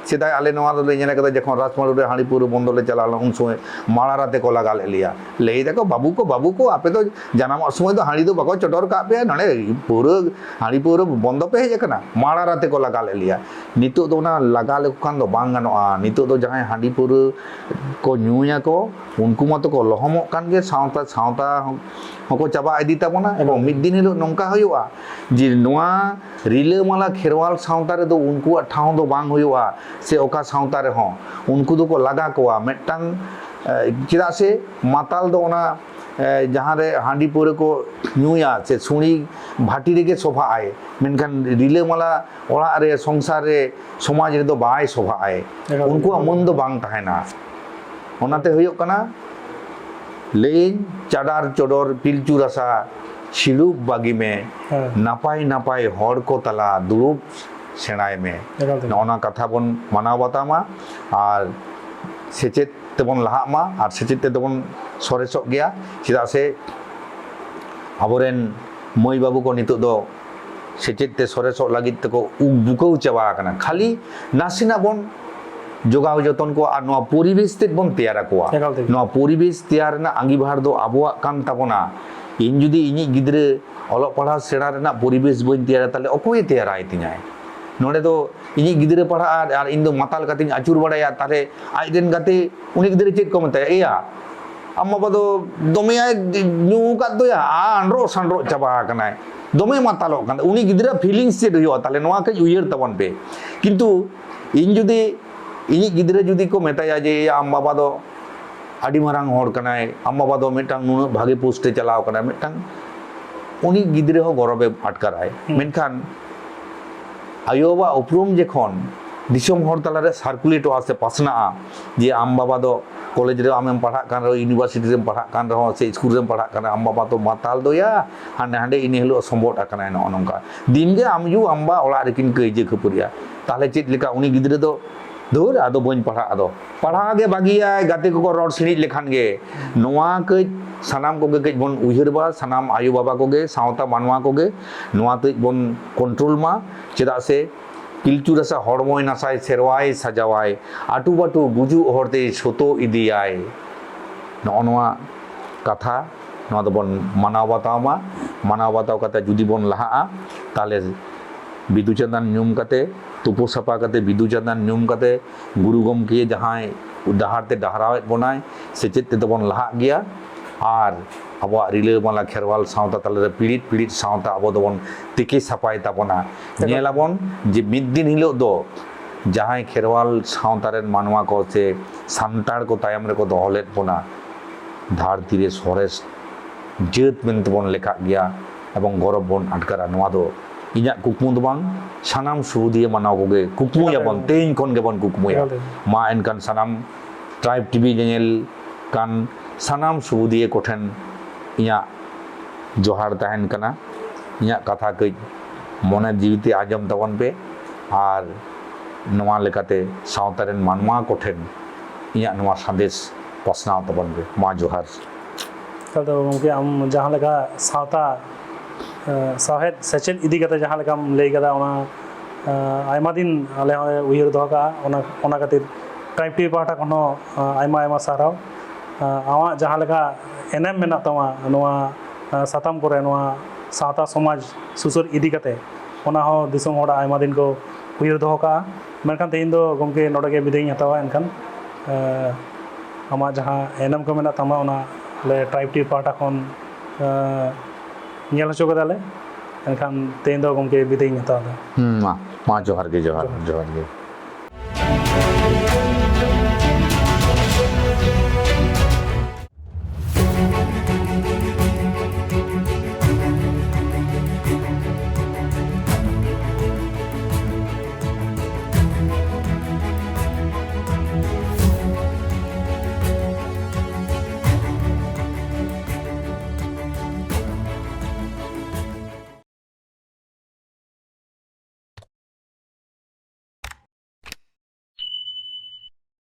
ᱥᱮᱫᱟᱭ ᱟᱞᱮ ᱱᱚᱣᱟ ᱨᱮᱞᱮ ᱧᱮᱞ ᱠᱟᱫᱟ, ᱡᱚᱠᱷᱚᱱ ᱨᱟᱡᱽᱢᱟᱲᱩ ᱨᱮ ᱦᱟᱺᱰᱤ ᱯᱟᱹᱣᱨᱟᱹ ᱵᱚᱱᱫᱚ ᱞᱮ ᱪᱟᱞᱟᱣ ᱞᱮᱱᱟ, ᱩᱱ ᱥᱚᱢᱚᱭ ᱢᱟᱲᱟᱨᱟ ᱛᱮᱠᱚ ᱞᱟᱜᱟ ᱞᱮᱫ ᱞᱮᱭᱟ᱾ ᱞᱟᱹᱭ ᱫᱟᱠᱚ, "ᱵᱟᱹᱵᱩ ᱠᱚ, ᱵᱟᱹᱵᱩ ᱠᱚ, ᱟᱯᱮ ᱫᱚ ᱡᱟᱱᱟᱢᱚᱜ ᱥᱚᱢᱚᱭ ᱫᱚ ᱦᱟᱺᱰᱤ ᱫᱚ ᱵᱟᱠᱚ ᱪᱚᱰᱚᱨ ᱠᱟᱜ ᱯᱮᱭᱟ, ᱱᱚᱰᱮ ᱯᱟᱹᱣᱨᱟᱹ, ᱦᱟᱺᱰᱤ ᱯᱟᱹᱣᱨᱟᱹ ᱵᱚᱱᱫᱚ ᱯᱮ ᱦᱮᱡ ᱟᱠᱟᱱᱟ?" ᱢᱟᱲᱟᱨᱟ ᱛᱮᱠᱚ ᱞᱟᱜᱟ ᱞᱮᱫ ᱞᱮᱭᱟ᱾ ᱱᱤᱛᱚᱜ ᱫᱚ ᱚᱱᱟ ᱞᱟᱜᱟ ᱞᱮᱠᱚ ᱠᱷᱟᱱ ᱫᱚ ᱵᱟᱝ ᱜᱟᱱᱚᱜᱼᱟ᱾ ᱱᱤᱛᱚᱜ ᱫᱚ ᱡᱟᱦᱟᱸᱭ ᱦᱟᱺᱰᱤ ᱯᱟᱹᱣᱨᱟᱹ ᱠᱚ ᱧᱩᱭᱟᱠᱚ, ᱩᱱᱠᱩ ᱢᱟᱛᱚ ᱠᱚ ᱞᱚᱦᱚᱢᱚᱜ ᱠᱟᱱ ᱜᱮ, ᱥᱟᱶᱛᱟ, ᱥᱟᱶᱛᱟ ᱦᱚᱸ, ᱦᱚᱸᱠᱚ ᱪᱟᱵᱟ ᱤᱫᱤ ᱛᱟᱵᱚᱱᱟ᱾ ᱮᱵᱚᱝ ᱢᱤᱫ ᱫᱤᱱ ᱦᱤᱞᱳᱜ ᱱᱚᱝᱠᱟ ᱦᱩᱭᱩᱜᱼᱟ ᱡᱮ ᱱᱚᱣᱟ ᱨᱤᱞᱟᱹᱢᱟᱞᱟ ᱠᱷᱮᱨᱣᱟᱞ ᱥᱟᱶᱛᱟ ᱨᱮᱫᱚ ᱩᱱᱠᱩᱣᱟᱜ ᱴᱷᱟᱶ ᱫᱚ ᱵᱟᱝ ᱦᱩᱭᱩᱜᱼᱟ, ᱥᱮ ᱚᱠᱟ ᱥᱟᱶᱛᱟ ᱨᱮᱦᱚᱸ ᱩᱱᱠᱩ ᱫᱚᱠᱚ ᱞᱟᱜᱟ ᱠᱚᱣᱟ᱾ ᱢᱤᱫᱴᱟᱝ, ᱮ, ᱪᱮᱫᱟᱜ ᱥᱮ ᱢᱟᱛᱟᱞ ᱫᱚ ᱚᱱᱟ, ᱮ, ᱡᱟᱦᱟᱸ ᱨᱮ ᱦᱟᱺᱰᱤ ᱯᱟᱹᱣᱨᱟᱹ ᱠᱚ ᱧᱩᱭᱟ ᱥᱮ ᱥᱩᱲᱤ ᱵᱷᱟᱹᱴᱤ ᱨᱮᱜᱮ ᱥᱚᱵᱷᱟᱜ ᱟᱭ, ᱢᱮᱱᱠᱷᱟᱱ ᱨᱤᱞᱟᱹᱢᱟᱞᱟ ᱚᱲᱟᱜ ᱨᱮ, ᱥᱚᱝᱥᱟᱨ ᱨᱮ, ᱥᱚᱢᱟᱡᱽ ᱨᱮᱫᱚ ᱵᱟᱭ ᱥᱚᱵᱷᱟᱜ ᱟᱭ᱾ ᱮᱠᱟᱞ᱾ ᱩᱱᱠᱩᱣᱟᱜ ᱢᱟᱹᱱ ᱫᱚ ᱵᱟᱝ ᱛᱟᱦᱮᱱᱟ᱾ ᱚᱱᱟᱛᱮ ᱦᱩᱭᱩᱜ ᱠᱟᱱᱟ, ᱞᱟᱹᱭᱟᱹᱧ, ᱪᱟᱰᱟᱨ ᱪᱚᱰᱚᱨ ᱯᱤᱞᱪᱩ ᱨᱟᱥᱟ ᱥᱤᱲᱩᱵ ᱵᱟᱹᱜᱤ ᱢᱮ, ᱦᱮᱸ᱾ ᱱᱟᱯᱟᱭ ᱱᱟᱯᱟᱭ ᱦᱚᱲ ᱠᱚ ᱛᱟᱞᱟ ᱫᱩᱲᱩᱵ ᱥᱮᱬᱟᱭ ᱢᱮ᱾ ᱮᱠᱟᱞ ᱛᱮ᱾ ᱱᱚᱜᱼᱚ ᱱᱚᱣᱟ ᱠᱟᱛᱷᱟ ᱵᱚᱱ ᱢᱟᱱᱟᱣ ᱵᱟᱛᱟᱣ ᱢᱟ ᱟᱨ ᱥᱮᱪᱮᱫ ᱛᱮᱵᱚᱱ ᱞᱟᱦᱟᱜ ᱢᱟ ᱟᱨ ᱥᱮᱪᱮᱫ ᱛᱮᱫᱚ ᱵᱚᱱ ᱥᱚᱨᱮᱥᱚᱜ ᱜᱮᱭᱟ᱾ ᱪᱮᱫᱟᱜ ᱥᱮ ᱟᱵᱚᱨᱮᱱ ᱢᱟᱹᱭ ᱵᱟᱹᱵᱩ ᱠᱚ ᱱᱤᱛᱚᱜ ᱫᱚ ᱥᱮᱪᱮᱫ ᱛᱮ ᱥᱚᱨᱮᱥᱚᱜ ᱞᱟᱹᱜᱤᱫ ᱛᱮᱠᱚ ᱩᱵ ᱵᱩᱠᱟᱹᱣ ᱪᱟᱵᱟ ᱟᱠᱟᱱᱟ᱾ ᱠᱷᱟᱹᱞᱤ ᱱᱟᱥᱮᱱᱟᱜ ᱵᱚᱱ ᱡᱚᱜᱟᱣ ᱡᱚᱛᱚᱱ ᱠᱚᱣᱟ ᱟᱨ ᱱᱚᱣᱟ ᱯᱚᱨᱤᱵᱮᱥ ᱛᱮᱫ ᱵᱚᱱ ᱛᱮᱭᱟᱨ ᱟᱠᱚᱣᱟ᱾ ᱮᱠᱟᱞ ᱛᱮᱜᱮ᱾ ᱱᱚᱣᱟ ᱯᱚᱨᱤᱵᱮᱥ ᱛᱮᱭᱟᱨ ᱨᱮᱱᱟᱜ ᱟᱸᱜᱤᱵᱷᱟᱨ ᱫᱚ ᱟᱵᱚᱣᱟᱜ ᱠᱟᱱ ᱛᱟᱵᱚᱱᱟ᱾ ᱤᱧ ᱡᱩᱫᱤ ᱤᱧᱤᱡ ᱜᱤᱫᱽᱨᱟᱹ ᱚᱞᱚᱜ ᱯᱟᱲᱦᱟᱣ ᱥᱮᱬᱟ ᱨᱮᱱᱟᱜ ᱯᱚᱨᱤᱵᱮᱥ ᱵᱟᱹᱧ ᱛᱮᱭᱟᱨᱟ, ᱛᱟᱦᱞᱮ ᱚᱠᱚᱭᱮ ᱛᱮᱭᱟᱨᱟᱭ ᱛᱤᱧᱟᱭ? ᱱᱚᱰᱮ ᱫᱚ ᱤᱧᱤᱡ ᱜᱤᱫᱽᱨᱟᱹ ᱯᱟᱲᱦᱟᱜᱼᱟ ᱟᱨ ᱤᱧ ᱫᱚ ᱢᱟᱛᱟᱞ ᱠᱟᱛᱮᱧ ᱟᱹᱪᱩᱨ ᱵᱟᱲᱟᱭᱟ, ᱛᱟᱦᱞᱮ ᱟᱡ ᱨᱮᱱ ᱜᱟᱛᱮ ᱩᱱᱤ ᱜᱤᱫᱽᱨᱟᱹ ᱪᱮᱫ ᱠᱚ ᱢᱮᱛᱟᱭᱟ? "ᱮᱭᱟ, ᱟᱢ ᱵᱟᱵᱟ ᱫᱚ ᱫᱚᱢᱮᱭᱟᱭ ᱧᱩ ᱟᱠᱟᱫ ᱫᱚᱭᱟ, ᱟᱸᱰᱨᱚᱜ ᱥᱟᱸᱰᱨᱚᱜ ᱪᱟᱵᱟ ᱟᱠᱟᱱᱟᱭ, ᱫᱚᱢᱮ ᱢᱟᱛᱟᱞᱚᱜ ᱠᱟᱱᱟ᱾" ᱩᱱᱤ ᱜᱤᱫᱽᱨᱟᱹ feelings ᱪᱮᱫ ᱦᱩᱭᱩᱜᱼᱟ? ᱛᱟᱦᱞᱮ ᱱᱚᱣᱟ ᱠᱟᱹᱡ ᱩᱭᱦᱟᱹᱨ ᱛᱟᱵᱚᱱ ᱯᱮ᱾ ᱠᱤᱱᱛᱩ ᱤᱧ ᱡᱩᱫᱤ ᱤᱧᱤᱡ ᱜᱤᱫᱽᱨᱟᱹ ᱡᱩᱫᱤ ᱠᱚ ᱢᱮᱛᱟᱭᱟ ᱡᱮ, "ᱮᱭᱟ, ᱟᱢ ᱵᱟᱵᱟ ᱫᱚ ᱟᱹᱰᱤ ᱢᱟᱨᱟᱝ ᱦᱚᱲ ᱠᱟᱱᱟᱭ, ᱟᱢ ᱵᱟᱵᱟ ᱫᱚ ᱢᱤᱫᱴᱟᱝ ᱱᱩᱱᱟᱹᱜ ᱵᱷᱟᱜᱮ post ᱮ ᱪᱟᱞᱟᱣ ᱠᱟᱱᱟ", ᱢᱤᱫᱴᱟᱝ ᱩᱱᱤ ᱜᱤᱫᱽᱨᱟᱹ ᱦᱚᱸ ᱜᱚᱨᱚᱵᱮ ᱟᱴᱠᱟᱨᱟᱭ᱾ ᱦᱩᱸ᱾ ᱢᱮᱱᱠᱷᱟᱱ ᱟᱭᱳ ᱵᱟᱵᱟ ᱩᱯᱨᱩᱢ ᱡᱚᱠᱷᱚᱱ ᱫᱤᱥᱚᱢ ᱦᱚᱲ ᱛᱟᱞᱟᱨᱮ circulateᱚᱜᱼᱟ ᱥᱮ ᱯᱟᱥᱱᱟᱜᱼᱟ, ᱡᱮ ᱟᱢ ᱵᱟᱵᱟ ᱫᱚ ᱠᱚᱞᱮᱡᱽ ᱨᱮ ᱟᱢᱮᱢ ᱯᱟᱲᱦᱟᱜ ᱠᱟᱱ ᱨᱮᱦᱚᱸ, university ᱨᱮᱢ ᱯᱟᱲᱦᱟᱜ ᱠᱟᱱ ᱨᱮᱦᱚᱸ, ᱥᱮ ᱥᱠᱩᱞ ᱨᱮᱢ ᱯᱟᱲᱦᱟᱜ ᱠᱟᱱ ᱨᱮᱦᱚᱸ, ᱟᱢ ᱵᱟᱵᱟ ᱫᱚ ᱢᱟᱛᱟᱞ ᱫᱚᱭᱟ, ᱦᱟᱸᱰᱮ ᱦᱟᱸᱰᱮ ᱤᱱᱟᱹ ᱦᱤᱞᱳᱜ ᱥᱚᱢᱵᱚᱫ ᱟᱠᱟᱱᱟᱭ, ᱱᱚᱜᱼᱚ ᱱᱚᱝᱠᱟ᱾ ᱫᱤᱱᱜᱮ ᱟᱢ ᱭᱩ ᱟᱢ ᱵᱟ ᱚᱲᱟᱜ ᱨᱮᱠᱤᱱ ᱠᱟᱹᱭᱡᱟᱹ ᱠᱷᱟᱹᱯᱟᱹᱨᱤᱜᱼᱟ᱾ ᱛᱟᱦᱞᱮ ᱪᱮᱫ ᱞᱮᱠᱟ ᱩᱱᱤ ᱜᱤᱫᱽᱨᱟᱹ ᱫᱚ, "ᱫᱷᱩᱨ, ᱟᱫᱚ ᱵᱟᱹᱧ ᱯᱟᱲᱦᱟᱜ", ᱟᱫᱚ ᱯᱟᱲᱦᱟᱣ ᱜᱮ ᱵᱟᱹᱜᱤᱭᱟᱭ, ᱜᱟᱛᱮ ᱠᱚᱠᱚ ᱨᱚᱲ ᱥᱤᱬᱤᱡ ᱞᱮᱠᱷᱟᱱ ᱜᱮ᱾ ᱱᱚᱣᱟ ᱠᱟᱹᱡ ᱥᱟᱱᱟᱢ ᱠᱚᱜᱮ ᱠᱟᱹᱡ ᱵᱚᱱ ᱩᱭᱦᱟᱹᱨ ᱢᱟ, ᱥᱟᱱᱟᱢ ᱟᱭᱳ ᱵᱟᱵᱟ ᱠᱚᱜᱮ, ᱥᱟᱶᱛᱟ ᱢᱟᱱᱣᱟ ᱠᱚᱜᱮ ᱱᱚᱣᱟ ᱠᱟᱹᱡ ᱵᱚᱱ control ᱢᱟ᱾ ᱪᱮᱫᱟᱜ ᱥᱮ ᱯᱤᱞᱪᱩ ᱨᱟᱥᱟ ᱦᱚᱲᱢᱚᱭ ᱱᱟᱥᱟᱭ, ᱥᱮᱨᱣᱟᱭ ᱥᱟᱡᱟᱣᱟᱭ, ᱟᱹᱴᱩ ᱵᱟᱹᱴᱩ ᱜᱩᱡᱩᱜ ᱦᱚᱨ ᱛᱮᱭ ᱥᱚᱛᱚ ᱤᱫᱤᱭᱟᱭ᱾ ᱱᱚᱜᱼᱚ ᱱᱚᱣᱟ ᱠᱟᱛᱷᱟ, ᱱᱚᱣᱟ ᱫᱚᱵᱚᱱ ᱢᱟᱱᱟᱣ ᱵᱟᱛᱟᱣ ᱢᱟ᱾ ᱢᱟᱱᱟᱣ ᱵᱟᱛᱟᱣ ᱠᱟᱛᱮ ᱡᱩᱫᱤ ᱵᱚᱱ ᱞᱟᱦᱟᱜᱼᱟ, ᱛᱟᱦᱞᱮ ᱵᱤᱫᱩ ᱪᱟᱸᱫᱟᱱ ᱧᱩᱢ ᱠᱟᱛᱮ, ᱛᱩᱯᱩ ᱥᱟᱯᱷᱟ ᱠᱟᱛᱮ, ᱵᱤᱫᱩ ᱪᱟᱸᱫᱟᱱ ᱧᱩᱢ ᱠᱟᱛᱮ, ᱜᱩᱨᱩ ᱜᱚᱢᱠᱮ ᱡᱟᱦᱟᱸᱭ ᱰᱟᱦᱟᱨ ᱛᱮ ᱰᱟᱦᱨᱟᱣᱮᱫ ᱵᱚᱱᱟᱭ, ᱥᱮᱪᱮᱫ ᱛᱮᱫᱚ ᱵᱚᱱ ᱞᱟᱦᱟᱜ ᱜᱮᱭᱟ᱾ ᱟᱨ ᱟᱵᱚᱣᱟᱜ ᱨᱤᱞᱟᱹᱢᱟᱞᱟ ᱠᱷᱮᱨᱣᱟᱞ ᱥᱟᱶᱛᱟ ᱛᱟᱞᱟᱨᱮ ᱯᱤᱲᱤᱛ ᱯᱤᱲᱤᱛ ᱥᱟᱶᱛᱟ ᱟᱵᱚ ᱫᱚᱵᱚᱱ ᱛᱤᱠᱤ ᱥᱟᱯᱷᱟᱭ ᱛᱟᱵᱚᱱᱟ᱾ ᱮᱠᱟᱞ᱾ ᱧᱮᱞᱟᱵᱚᱱ ᱡᱮ ᱢᱤᱫ ᱫᱤᱱ ᱦᱤᱞᱳᱜ ᱫᱚ ᱡᱟᱦᱟᱸᱭ ᱠᱷᱮᱨᱣᱟᱞ ᱥᱟᱶᱛᱟ ᱨᱮᱱ ᱢᱟᱱᱣᱟ ᱠᱚ ᱥᱮ ᱥᱟᱱᱛᱟᱲ ᱠᱚ ᱛᱟᱭᱚᱢ ᱨᱮᱠᱚ ᱫᱚᱦᱚ ᱞᱮᱫ ᱵᱚᱱᱟ, ᱫᱷᱟᱹᱨᱛᱤ ᱨᱮ ᱥᱚᱨᱮᱥ ᱡᱟᱹᱛ ᱢᱮᱱᱛᱮ ᱵᱚᱱ ᱞᱮᱠᱷᱟᱜ ᱜᱮᱭᱟ ᱮᱵᱚᱝ ᱜᱚᱨᱚᱵᱽ ᱵᱚᱱ ᱟᱴᱠᱟᱨᱟ᱾ ᱱᱚᱣᱟ ᱫᱚ ᱤᱧᱟᱹᱜ ᱠᱩᱠᱢᱩ ᱫᱚ ᱵᱟᱝ, ᱥᱟᱱᱟᱢ ᱥᱩᱵᱩᱫᱤᱭᱟᱹ ᱢᱟᱱᱟᱣ ᱠᱚᱜᱮ ᱠᱩᱠᱢᱩᱭᱟᱵᱚᱱ, ᱮᱠᱟᱞ᱾ ᱛᱮᱦᱮᱧ ᱠᱷᱚᱱ ᱜᱮᱵᱚᱱ ᱠᱩᱠᱢᱩᱭᱟ᱾ ᱮᱠᱟᱞ᱾ ᱢᱟ ᱮᱱᱠᱷᱟᱱ ᱥᱟᱱᱟᱢ Tribe TV ᱧᱮᱧᱮᱞ ᱠᱟᱱ ᱥᱟᱱᱟᱢ ᱥᱩᱵᱩᱫᱤᱭᱟᱹ ᱠᱚᱴᱷᱮᱱ ᱤᱧᱟᱹᱜ ᱡᱚᱦᱟᱨ ᱛᱟᱦᱮᱱ ᱠᱟᱱᱟ᱾ ᱤᱧᱟᱹᱜ ᱠᱟᱛᱷᱟ ᱠᱟᱹᱡ ᱢᱚᱱᱮ ᱡᱤᱣᱤ ᱛᱮ ᱟᱸᱡᱚᱢ ᱛᱟᱵᱚᱱ ᱯᱮ ᱟᱨ ᱱᱚᱣᱟ ᱞᱮᱠᱟᱛᱮ ᱥᱟᱶᱛᱟ ᱨᱮᱱ ᱢᱟᱱᱣᱟ ᱠᱚᱴᱷᱮᱱ ᱤᱧᱟᱹᱜ ᱱᱚᱣᱟ ᱥᱟᱸᱫᱮᱥ ᱯᱟᱥᱱᱟᱣ ᱛᱟᱵᱚᱱ ᱯᱮ᱾ ᱢᱟ ᱡᱚᱦᱟᱨ᱾ ᱮᱠᱟᱞ ᱛᱮ ᱜᱚᱢᱠᱮ, ᱟᱢ ᱡᱟᱦᱟᱸ ᱞᱮᱠᱟ ᱥᱟᱶᱛᱟ ᱥᱟᱶᱦᱮᱫ ᱥᱮᱪᱮᱫ ᱤᱫᱤ ᱠᱟᱛᱮ ᱡᱟᱦᱟᱸ ᱞᱮᱠᱟᱢ ᱞᱟᱹᱭ ᱠᱟᱫᱟ, ᱚᱱᱟ ᱟᱭᱢᱟ ᱫᱤᱱ ᱟᱞᱮ ᱦᱚᱸᱞᱮ ᱩᱭᱦᱟᱹᱨ ᱫᱚᱦᱚ ᱠᱟᱜᱼᱟ᱾ ᱚᱱᱟ ᱚᱱᱟ ᱠᱷᱟᱹᱛᱤᱨ ᱴᱨᱟᱭᱤᱵᱽ ᱴᱤᱵᱷᱤ ᱯᱟᱦᱴᱟ ᱠᱷᱚᱱ ᱦᱚᱸ ᱟᱭᱢᱟ ᱟᱭᱢᱟ ᱥᱟᱨᱦᱟᱣ᱾ ᱟᱢᱟᱜ ᱡᱟᱦᱟᱸ ᱞᱮᱠᱟ ᱮᱱᱮᱢ ᱢᱮᱱᱟᱜ ᱛᱟᱢᱟ ᱱᱚᱣᱟ ᱥᱟᱛᱟᱢ ᱠᱚᱨᱮ, ᱱᱚᱣᱟ ᱥᱟᱶᱛᱟ ᱥᱚᱢᱟᱡᱽ ᱥᱩᱥᱟᱹᱨ ᱤᱫᱤ ᱠᱟᱛᱮ, ᱚᱱᱟ ᱦᱚᱸ ᱫᱤᱥᱚᱢ ᱦᱚᱲ ᱟᱭᱢᱟ ᱫᱤᱱ ᱠᱚ ᱩᱭᱦᱟᱹᱨ ᱫᱚᱦᱚ ᱠᱟᱜᱼᱟ᱾ ᱢᱮᱱᱠᱷᱟᱱ ᱛᱮᱦᱮᱧ ᱫᱚ ᱜᱚᱢᱠᱮ ᱱᱚᱰᱮ ᱜᱮ ᱵᱤᱫᱟᱹᱭ ᱤᱧ ᱦᱟᱛᱟᱣᱟ᱾ ᱮᱱᱠᱷᱟᱱ ᱟᱢᱟᱜ ᱡᱟᱦᱟᱸ ᱮᱱᱮᱢ ᱠᱚ ᱢᱮᱱᱟᱜ ᱛᱟᱢᱟ, ᱚᱱᱟ ᱟᱞᱮ ᱴᱨᱟᱭᱤᱵᱽ ᱴᱤᱵᱷᱤ ᱯᱟᱦᱴᱟ ᱠᱷᱚᱱ ᱧᱮᱞ ᱦᱚᱪᱚ ᱠᱮᱫᱟᱞᱮ᱾ ᱮᱱᱠᱷᱟᱱ ᱛᱮᱦᱮᱧ ᱫᱚ ᱜᱚᱢᱠᱮ ᱵᱤᱫᱟᱹᱭ ᱤᱧ ᱦᱟᱛᱟᱣ ᱮᱫᱟ᱾ ᱦᱩᱸ, ᱢᱟ ᱢᱟ ᱡᱚᱦᱟᱨ ᱜᱮ, ᱡᱚᱦᱟᱨ ᱡᱚᱦᱟᱨ ᱜᱮ᱾